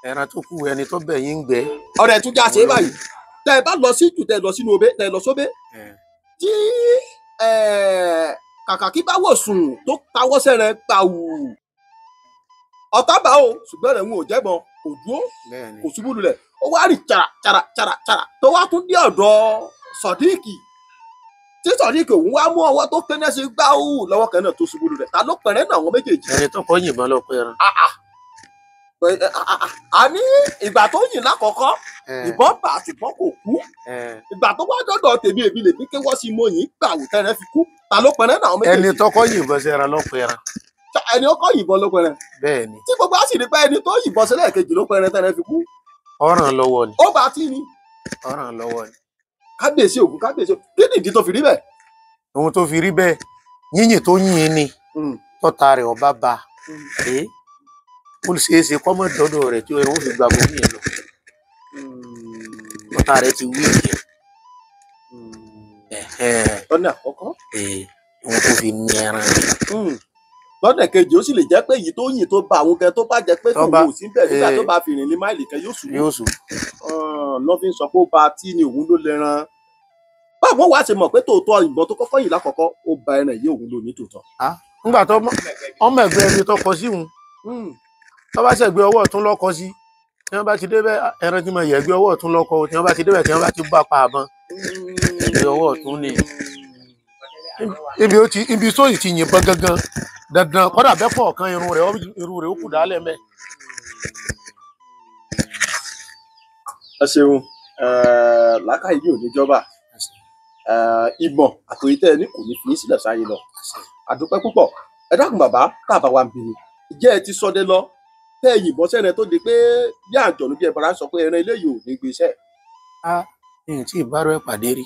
Ẹran tó kù ẹni tó bẹ̀ yín gbẹ. Ọ̀rẹ́ tún já ṣe é báyìí. Tẹ ẹ bá lọ sí jù, tẹ ẹ lọ sínú obé, tẹ ẹ lọ sóbé. Tí kàkà kí bá wò sùn tó tawọ́ sẹ́rẹ̀ gbàù. Ọ̀tá bá o, ṣùgbọ́n rẹ̀ ń ò jẹ́bọn, kò dúró, kò ṣubú lulẹ̀. Ó wá rìn chara chara chara chara tó wá tún dé ọ̀dọ̀ Sọ̀díìkì. Tí Sọ̀díìkì òun wá mú ọwọ́ tó kẹ́nẹ́ sí gbáù lọ́wọ́ kan náà tó ṣubú lulẹ̀. Ta ló pẹ̀rẹ́ náà àwọn méjèèjì? Ẹni tó kọ́ yìnbọn lọ pẹran. Àní ìgbà tó yìn lákọ̀ọ́kọ́ ìbọn bà ṣùgbọ́n kò kú. Ìgbà tó wá dọ́dọ̀ tèmi èmi lè fi kéwọ́ sí mo yìn gbàù tẹ́rẹ́ fi kú. Ta ló pẹ̀rẹ́ náà àwọn méjèèjì? Ẹni tó kọ́ yìnbọn sẹ́ran ló pẹran. Ẹni ó kọ́ yìnbọn ló pẹran. Bẹ́ẹ̀ni. Tí gbogbo á sì rí pé ẹni tó yìnbọn sílẹ̀ kejì ló pẹran tẹ́rẹ́ fi kú. Ọ̀ràn lọ́wọ́ ni. Ó bá tí ni. Ọ̀ràn lọ́wọ́ ni. Kábíyèsí Ògún, kábíyèsí Ògún. Kí nìdí tó fi rí bẹ́ẹ̀? Ohun tó fi rí bẹ́ẹ̀, yíyìn tó yìn ni tọ́ta rẹ̀ ọba ba. Ó ṣeé ṣe kọ́mọ dọ́dọ̀ rẹ̀ tí ẹran ó fi gba gbogbo yẹn lọ. Tọ́ta rẹ̀ ti wí ìyẹn. Ọ̀nà àkọ́kọ́. Ohun tó fi ní ẹran rẹ̀. Lọ́nà kejì, ó sì lè jẹ́ pé èyí tó yìn tó bá àwọn kan tó bá jẹ́ pé Tó kò bá- wò sí bẹ́ẹ̀ nígbà eh. tó bá fi rìn ní máìlì kan yóò ṣubú. Yóò sùn. Lọ́ fi ń sọ pé ó ba tí ni òun ló lẹ́ran. Báwo wàá ṣe mọ̀ pé tòótọ́ ìbọn tó kọ́kọ́ yìí lákọ̀ọ́kọ́ ó ba ẹran yìí òun ló ní tòótọ́? Nígbà tó ọmọ ẹgbẹ́ ẹni tó kọ sí òun, tó bá ṣẹ̀gbẹ́ ọwọ́ ọ̀tún lọ́kọ sí, tí wọ́n bá ti débẹ̀ ẹran tí mo yẹ̀ gbé ọwọ́ ọ̀tún lọ́kọ, tí wọ́n bá ti débẹ̀ tí wọ́n bá ti bá pa àbọn ẹgbẹ́ ọwọ́ ọ̀tún ni. Ibi ó ti ibi sóyì ti yìnbọn gangan dandan, kọ́dà bẹ́ẹ̀ pọ̀ kan irun rẹ̀ irun rẹ̀ ó kù dálẹ̀ mẹ́. Ẹ ṣeun, làákàyè yìí ò ní jọba. Ìmọ̀ àtòyí tẹ́ ẹ ní kò ní fi yín sílẹ̀ sáyé lọ. Àdúpẹ́ púpọ̀. Ẹ dákun bàbá, káàbà wa ń bi ni. Ìjẹ́ ẹ ti sọdẹ lọ tẹ́ ẹ yìnbọn sẹ́rẹ̀ tó di pé bí àjọ̀nú bí ẹbọra sọ pé ẹran eléyìí ò ní gbéṣẹ́? Ní tí ìbárò ẹ̀ pàdé rí.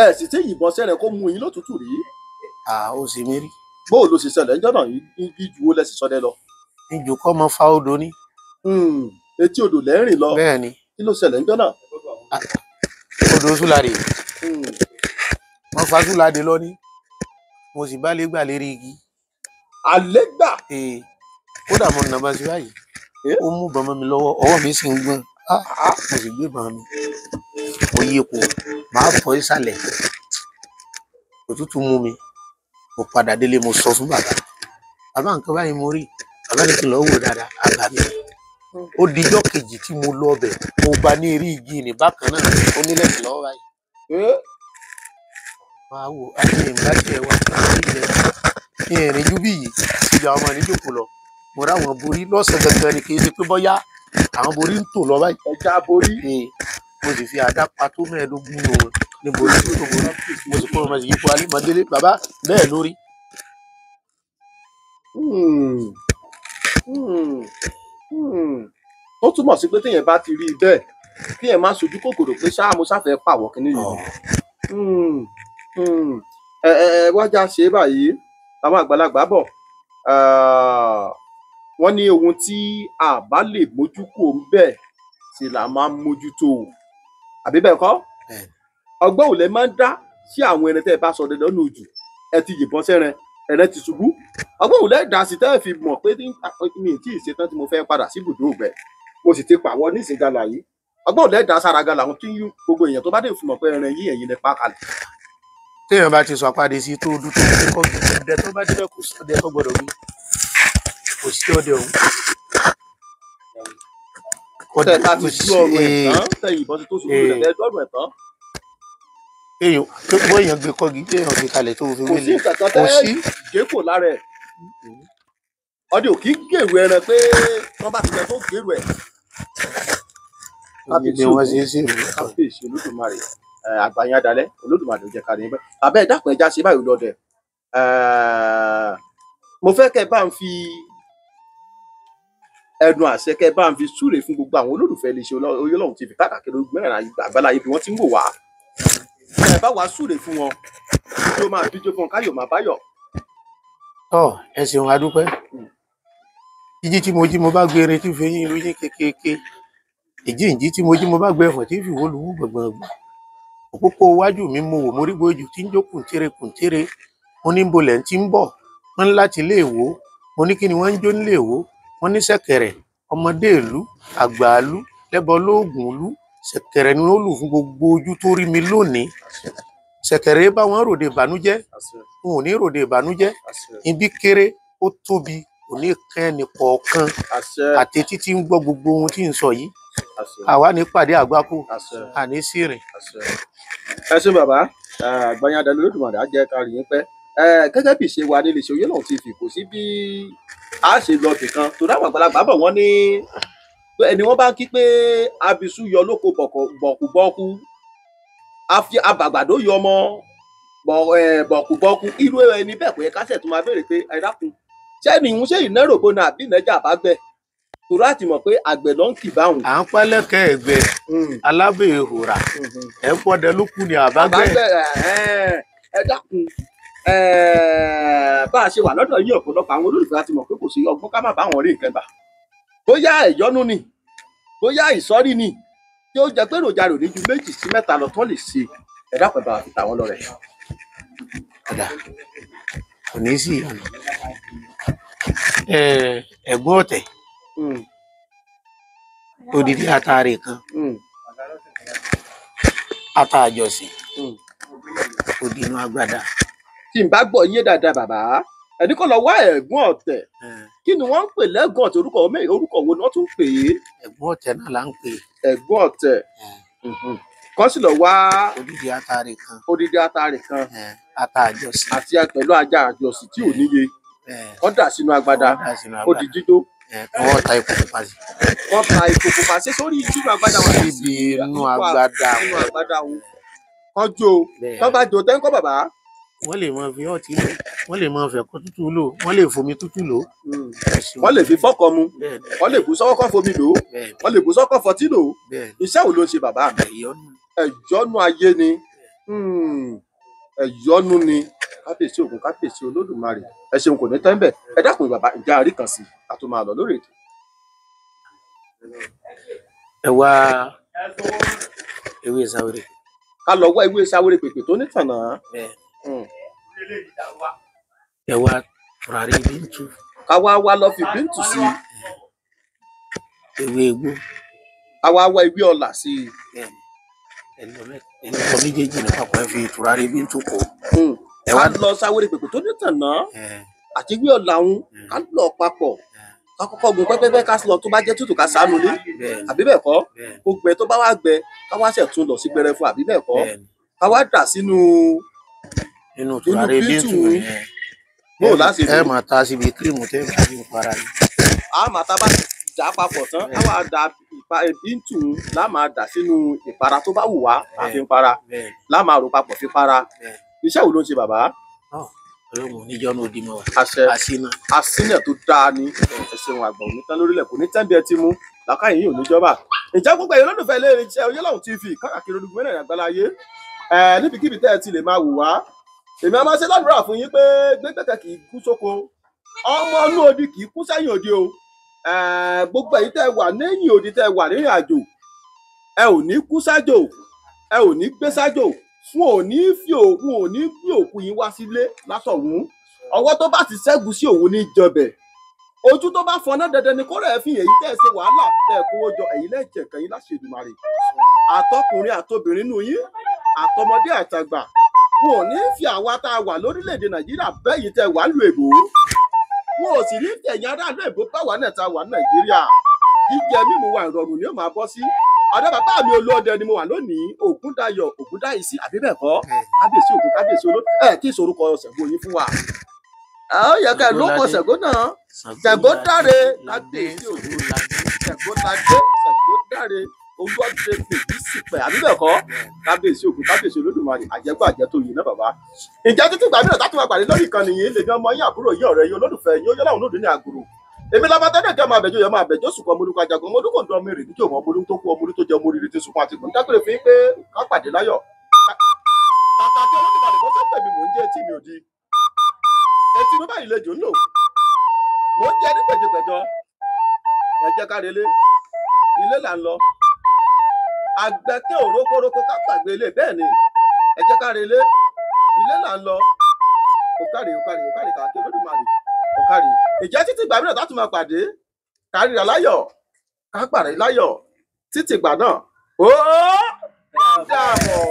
Ẹ sì ti yìnbọn sẹ́rẹ̀ kó mú yín lótùtù rí? À, ó sì mí rí. Bóò ló sì ṣẹlẹ̀ ńjọ́ náà yí ju ó lẹ́sìn sọdẹ lọ? Níjó kọ́ mọ fa odò ní. Etí odò lẹ́rìn lọ? Bẹ́ẹ̀ ni. Kí ló ṣẹlẹ̀ ńjọ́ náà? Odò Súlàdé, wọ́n fa Súlàdé lọ ní, mo sì bá lè gbà lérí igi. Alẹ́ gbà? Ee, kódà mo nà bá sí báyìí. Eh? Ó mú bọmọ mi lọ́wọ́, ọwọ́ mi sì ń gbọ̀n. Ah, mo sì gbé bọmọ mi, mo yí epo màá fọ ìsàlẹ̀, òtútù mú mi, mo padà délé, mo sọ fún bàbá, bàbá nǹkan báyìí mo rí. Bàbá ní kí n lọ wò dáadáa. Àgbà mi ó dijọ́ kejì tí mo lọ ọbẹ̀, mo bá ní eré igi ní bákan náà, ó nílẹ̀ lọ́wọ́ báyìí. Máa wò àti ìgbà tiẹ̀ wà ní ìrìn ju bí yìí síbi àwọn ọmọ níjòkó lọ, mo ráwọn borí lọ́sẹ̀ gangan ni, kì í ṣe pé bọ́yá àwọn borí ń tò lọ báyìí. Ẹja borí? Ee, mo sì fi àdá pa tó 25 nù wọn ní borí tó borí, mo sì kó wọn, mo sì yípo alẹ́ mọ́délé bàbá bẹ́ẹ̀ lórí. Ó túmọ̀ sí pé téèyàn bá ti rí i bẹ́ẹ̀, kéèyàn má sojú kòkòrò pé ṣáà mo ṣàfẹ́ pàwọ̀ kínní yìí. Ẹ ẹ ẹ wájà ṣe é báyìí. Àwọn àgbàlagbà bọ̀, wọ́n ní ohun tí a bá lè mójú kò ń bẹ̀ sì là máa ń mójútó o, àbí bẹ́ẹ̀ kọ́? Bẹ́ẹ̀ni. Ọgbọ́n ò lè máa ń dá sí àwọn ẹran tẹ́ ẹ bá sọ dandan nù jù, ẹ ti yìnbọn sẹ́ran, ẹran ti ṣubú, ọgbọ́n ò lè dá sí tẹ́ ẹ fi mọ̀ pé mi ì tí ì ṣetán tí mo fẹ́ padà sí ibùdó ògbẹ́, mo sì ti pàwọ́ nísìnyí gala yìí, ọgbọ́n ò lè dá sára gala àwọn tí gbogbo èèyàn tó bá dé fún mọ̀ pé ẹran yìí ẹ̀yin lẹ pa kalẹ̀? Téèyàn bá ti sọ apáde sí tó dún tó kọ́ ọdẹ tó bá débẹ̀, kò sí ọdẹ tó gbọdọ̀ wí, kò sí ọdẹ ọ̀hún. Tẹ́ ẹ bá ti tú ọrùn ẹ̀ tán, tẹ́ yìnbọn sí tó ṣubú lẹ̀, tẹ́ ẹ dọ́rùn ẹ̀ tán. Téèyàn tó bọ́ èèyàn gbé kọ́gi, téèyàn fi kalẹ̀ tó fi Kò sí wílé nǹkan kan kò tẹ́ sí. gé kò lára ẹ̀. Ọdẹ ò kí ń gèrò ẹran pé wọ́n bá ti jẹ tó gèrò ẹ̀. Bí wọ́n ṣe é ṣe rò. Kábíyèsí Olódùmarè, àgbàyàn adalẹ Olódùmarè ò jẹ́ ká ní bẹ́ẹ̀. Àbẹ ẹ dákun, ẹja ṣe báyìí lọdẹ. Mo fẹ́ kẹ́ bá ń fi ẹnu àṣẹ, kẹ́ bá ń fi súre fún gbogbo àwọn olólùfẹ́ iléeṣẹ́ Oyèlọ́hun TV káàkiri mẹ́rin àgbáláyé bí wọ́n ti ń wò wá. Ẹ bá wa súre fún wọn, ijó máa bíjó fún wọn, káyọ̀ máa báyọ̀. Tọ́ ẹ ṣeun, adúpẹ́. Jíjí tí mo jí, mo bá gbé erin tí fi eyín irú yín kékeré. Ìjíǹjí tí mo jí, mo bá gbé ẹfọ̀n tí fi wó luwú gbọ̀ngbọ̀ngbọ̀n. Òpópó iwájú mi, mo wò, mo rí gbòójù tí ń jó kùntìrẹ kùntìrẹ. Mo ní bolẹ̀ tí ń bọ̀, wọ́n ní láti ilé ìwò. Mo ní kí ni wọ́n ń jó nílé ìwò? Wọ́n ní ṣẹ̀kẹ̀rẹ̀ ọmọdé ìlú, àgbàálú, lẹ́bọ lóògùn ìlú, ṣẹ̀kẹ̀rẹ̀ ni ó lù fún gbogbo ojú tó rí mi lónìí. Ṣẹ̀kẹ̀rẹ̀ bá wọn ròde ìbànújẹ́, n ò ní ròde ìbànújẹ́. Ibi kéré ó tóbi kò ní kẹ́ ẹnì kọ̀ọ̀kan àti títí ń gbọ́ gbogbo ohun tí ń sọ yìí. Àwa ní pàdé àgbákò, àní sí rìn. Ẹ ṣé bàbá, àgbáyé adalẹ Olódùmarè á jẹ́ ká rí yín pẹ́. Gẹ́gẹ́ bí ìṣe wa nílé iṣẹ́ Oyèlọ́hun TV, kò sí bí a ṣe lọ bìkan torí àwọn àgbàlagbà bọ̀ wọ́n ní ẹni wọ́n bá ń kí pé abisu yọ lóko bọ̀kúbọ̀kú, abàgbàdo yọ ọmọ bọ̀kúbọ̀kú, irú ẹni bẹ́ẹ̀ kò yẹ kásẹ̀ tó máa béèrè pé ẹ dákun, sẹ́ni ìhun ṣé ìnárògbò náà àbí ìnẹ́jà bá gbẹ, torí àti mọ̀ pé àgbẹ̀ ló ń kì báwọn. À ń pẹ́lẹ́kẹ́ ẹ̀gbẹ́ alábẹ́ ìhòrà ẹ̀ ń pọ́dẹ ló kù ní àbágbẹ́. Ẹ dákun, bá a ṣe wà lọ́dọ̀ yìí, ọ̀pọ̀lọpọ̀ àwọn olólùfẹ́ àti mọ̀ pé kò sí ọgbọ́n ká má bá wọn rí nǹkan gbà, bóyá ẹ̀yọ́nú ni, bóyá ìsọ́rí ni, tí ó jẹ́ pé èròjà rò ní ju 2 sí 3 lọ tán lè ṣe. Ẹ dákun, ẹ bá wa fi tà wọ́n lọ́rẹ. Kò ní sí ìyọnu. Ẹ̀gbọ́n ọ̀tẹ̀ odidi ataare kan, ata àjọsìn odinu agbada. Tí n bá gbọ́ yé dáadáa bàbá, ẹni kọ́ lọ wá ẹ̀gbọ́n ọ̀tẹ̀. Kí ni wọ́n ń pè lẹ́gbọ̀n ọ̀tẹ̀? Orúkọ wo ni wọ́n tún pè é? Ẹ̀gbọ́n ọ̀tẹ̀ náà là ń pè é. Ẹ̀gbọ́n ọ̀tẹ̀. Kọ́ sì lọ wá odidi ataare kan. Odidi ataare kan. Ata àjọsìn. Àti pẹ̀lú ajá àjọsìn tí ò níye. Kọ́ dà sínú agbada. Ó di jíjó. Wọ́n ta epo pupa sí. Wọ́n ta epo pupa sí sórí sínú agbada wọn. Síbi inú agbada wọn. Kọ́ jó. Tọ́ bá jó tẹ́ńkọ́ bàbá. Wọ́n lè máa fi ọtí lò, wọ́n lè máa fẹ̀kọ́ tútù lò, wọ́n lè fomi tútù lò. Wọ́n lè fi fọ́kọ mu, wọ́n lè bù sọ́wọ́ kọ́ fomi lò, wọ́n lè bù sọ́wọ́ kọ́ fọtí lò. Iṣẹ́ wo ló ń ṣe bàbá mi? Ẹ̀yọ́nú ayé ni, ẹ̀yọ́nú ni. Kábíyèsí Ògún, kábíyèsí Olódùmarè, ẹ ṣeun, kò ní tẹ́ ń bẹ̀. Ẹ dákun bàbá, ìjà àrí kan sí a tó máa lọ lórí ètò. Ẹ wá ewé sáwéré. Ká lọ wá ewé sáwéré pèpè tó ní tànà. Ẹ wá tùràrí bíntù. Ká wá wá lọ fi bíntù sí. Ewé egbò. Ká wá wá ewé ọlà sí. Ẹlọ méjèèjì ní papọ̀, ẹ fi tùràrí bíntù kọ. Ká lọ sáwéré pèpè tó ní tànà àti ewé ọlà ń ká lọ papọ̀. Ká kọ́kọ́ gun pẹ́pẹ́pẹ́, ká lọ tó bá jẹ́ tútù ká sánú lé, àbí bẹ́ẹ̀ kọ́? Kó gbẹ, tó bá wá gbẹ ká wá ṣẹ̀ tún lọ sí gbẹrẹfu, àbí bẹ́ẹ̀ kọ́? Ká wá dà sínú inú tùràrí bíntù yẹn. Bó o láti ẹ máa ta síbi kírìmù tẹ́ ẹ bá fi ń para ni. A máa ta bá dà papọ̀ tán, a máa da bíntù lá máa dà sínú ìpara tó bá wù wá á fi ń para, lá máa rò papọ̀ fi para. Iṣẹ́ wo ló ń ṣe bàbá? Ọlọ́run oníjọ́ ní odi mọ́ wa. Àṣẹ. Àṣínà. Àṣínà tó dáa ni. Ẹ ṣeun, àgbà òní tán lórílẹ̀, kò ní tán bí ẹ ti mú làákàyè yìí ò ní jọba. Ìjẹ́ gbogbo ẹ̀yin olólùfẹ́ ilé iṣẹ́ Oyèláhùn TV káàkiri olùgbé mẹ́rin àgbáláyé, níbikíbi tẹ́ ẹ ti lè máa wò wá. Èmi a máa ṣe ládùúrà fún yín pé gbẹ́gbẹ́kẹ̀ kì í kú sóko, ọmọ inú odi kì í kú sẹ́yìn odi o. Gbogbo ẹ̀yin tẹ́ ẹ wà lẹ́yìn odi, tẹ́ ẹ wà nírìn àjò, ẹ ò ní kú sájò, ẹ ò ní gbé sájò, wọn ò ní fi òun ò ní gbé òkú yín wá sílé látọ̀hún. Ọwọ́ tó bá ti ṣẹ́gun sí òun ní jọbẹ̀, ojú tó bá fọná dandan ni kó rẹ̀ fi èyí tẹ́ ẹ ṣe wàhálà tẹ́ ẹ kówó jọ, ẹ̀yin lẹ́jẹ̀ kẹ́yìn láṣẹ Èdùmàrè. Àtọkùnrin àtobìnrin nù yín, àtọmọdé àtàgbà, wọn ò ní fi àwa tá a wà lórílẹ̀‐èdè Nàìjíríà bẹ́yìí tẹ́ wà lù èbó, wọn ò sì ní fi ẹ̀yin aráàlú èbó báwa náà tá a wà ní Nàìjíríà. Jíjẹ mímu wa ìrọ̀rùn ni ó máa bọ́ sí. Ọ̀dọ̀ bàbá mi Olúọdẹ ni mo wà lónìí, Ògúndayọ̀ Ògúndáìsí, àbí bẹ́ẹ̀ kọ́? Kábíyèsí Ògún, kábíyèsí oló ẹ kí ìsorúkọ Ṣàngó yín fún wa. Ó yẹ ká ló kọ Ṣàngó náà. Ṣàngó dáre, kábíyèsí Ògún, Ṣàngó ládé, Ṣàngó dáre, Olúọdẹ fèjì sípẹ, àbí bẹ́ẹ̀ kọ́? Kábíyèsí Ògún, kábíyèsí Olódùmarè, àjẹgbọ́ àjẹtò yìí náà bàbá. Ìjà títí gbàmí náà tátùmọ̀ pàdé lórí ìkànnì yìí, lèmi ọmọ yín, àbúrò yín, ọ̀rẹ́ yín, olólùfẹ́ yín, Oyèláhùn lòdì ní àgùrù. Èmi lọ́ba tẹ́lẹ̀ jẹ́ ọmọ àbẹ̀jọ́, ọmọ àbẹ̀jọ́ sùkọ́ ọmọ olùkọ́ ajagun, ọmọ olùkọ́ ọmọ èrè níjọ́, ọmọ olùkọ́ tó kú, ọmọ olùkọ́ tó jẹ, ọmọ oríire tí sunkún àti gbọ̀n. Dágbére fún yín pé ká pàdé láyọ̀. Kàkà tí Olódùmarè kó sẹ́pẹ̀ mi, mò ń jẹ́ etí mi ò di. Etí mi báyìí lejò ń lò. Mò ń jẹ ní pẹ̀jọpẹ̀jọ. Ẹ jẹ́ ká relé. Ilé là ń lọ. Àgbẹ̀kẹ́ òrókórókó ká gbàgbé ilé bẹ́ẹ̀ ni. Ẹ jẹ́ ká relé. Ilé là ń lọ. Òkàrè òkàrè òkàrè kàkà Olódùmarè ọ̀kàrí. Ìjẹ́ títí ìgbà mìíràn tá tún máa pàdé, kárìíra láyọ̀, ká pàdé láyọ̀, títí ìgbà náà, ó dàbọ̀.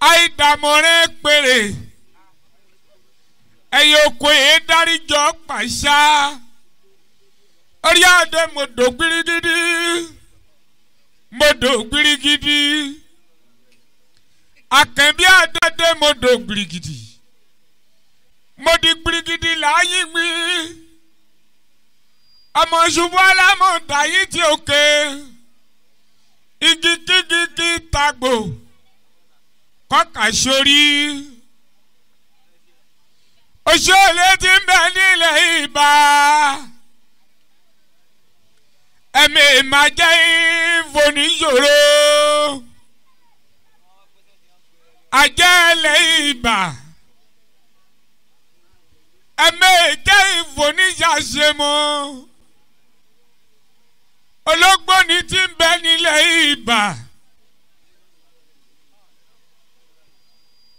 Àìdàmọ̀rẹ́ péré ẹ̀yẹ oko yìí dáríjọ pàṣà orí adé mọ̀dọ̀ gbirigidi mọ̀dọ̀ gbirigidi àkànbí àdédé mọ̀dọ̀ gbirigidi mọ̀dọ̀ gbirigidi láàyè mi ọmọ ṣubú alámọ̀dá yìí ti òkè igi kígi kí tagbò kọ́kà sórí òṣèlú ti ń bẹ nílẹ̀ ìbá ẹ̀mí ìmàjẹ́ ìfòníṣòro àjẹ́lẹ̀ ìbá ẹ̀mí ìjẹ́ ìfòníṣàṣemọ́ ológbòní ti ń bẹ nílẹ̀ ìbá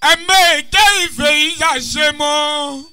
Ẹ̀mẹ́jẹ́ ìfẹ́ ìyá ṣe mọ́.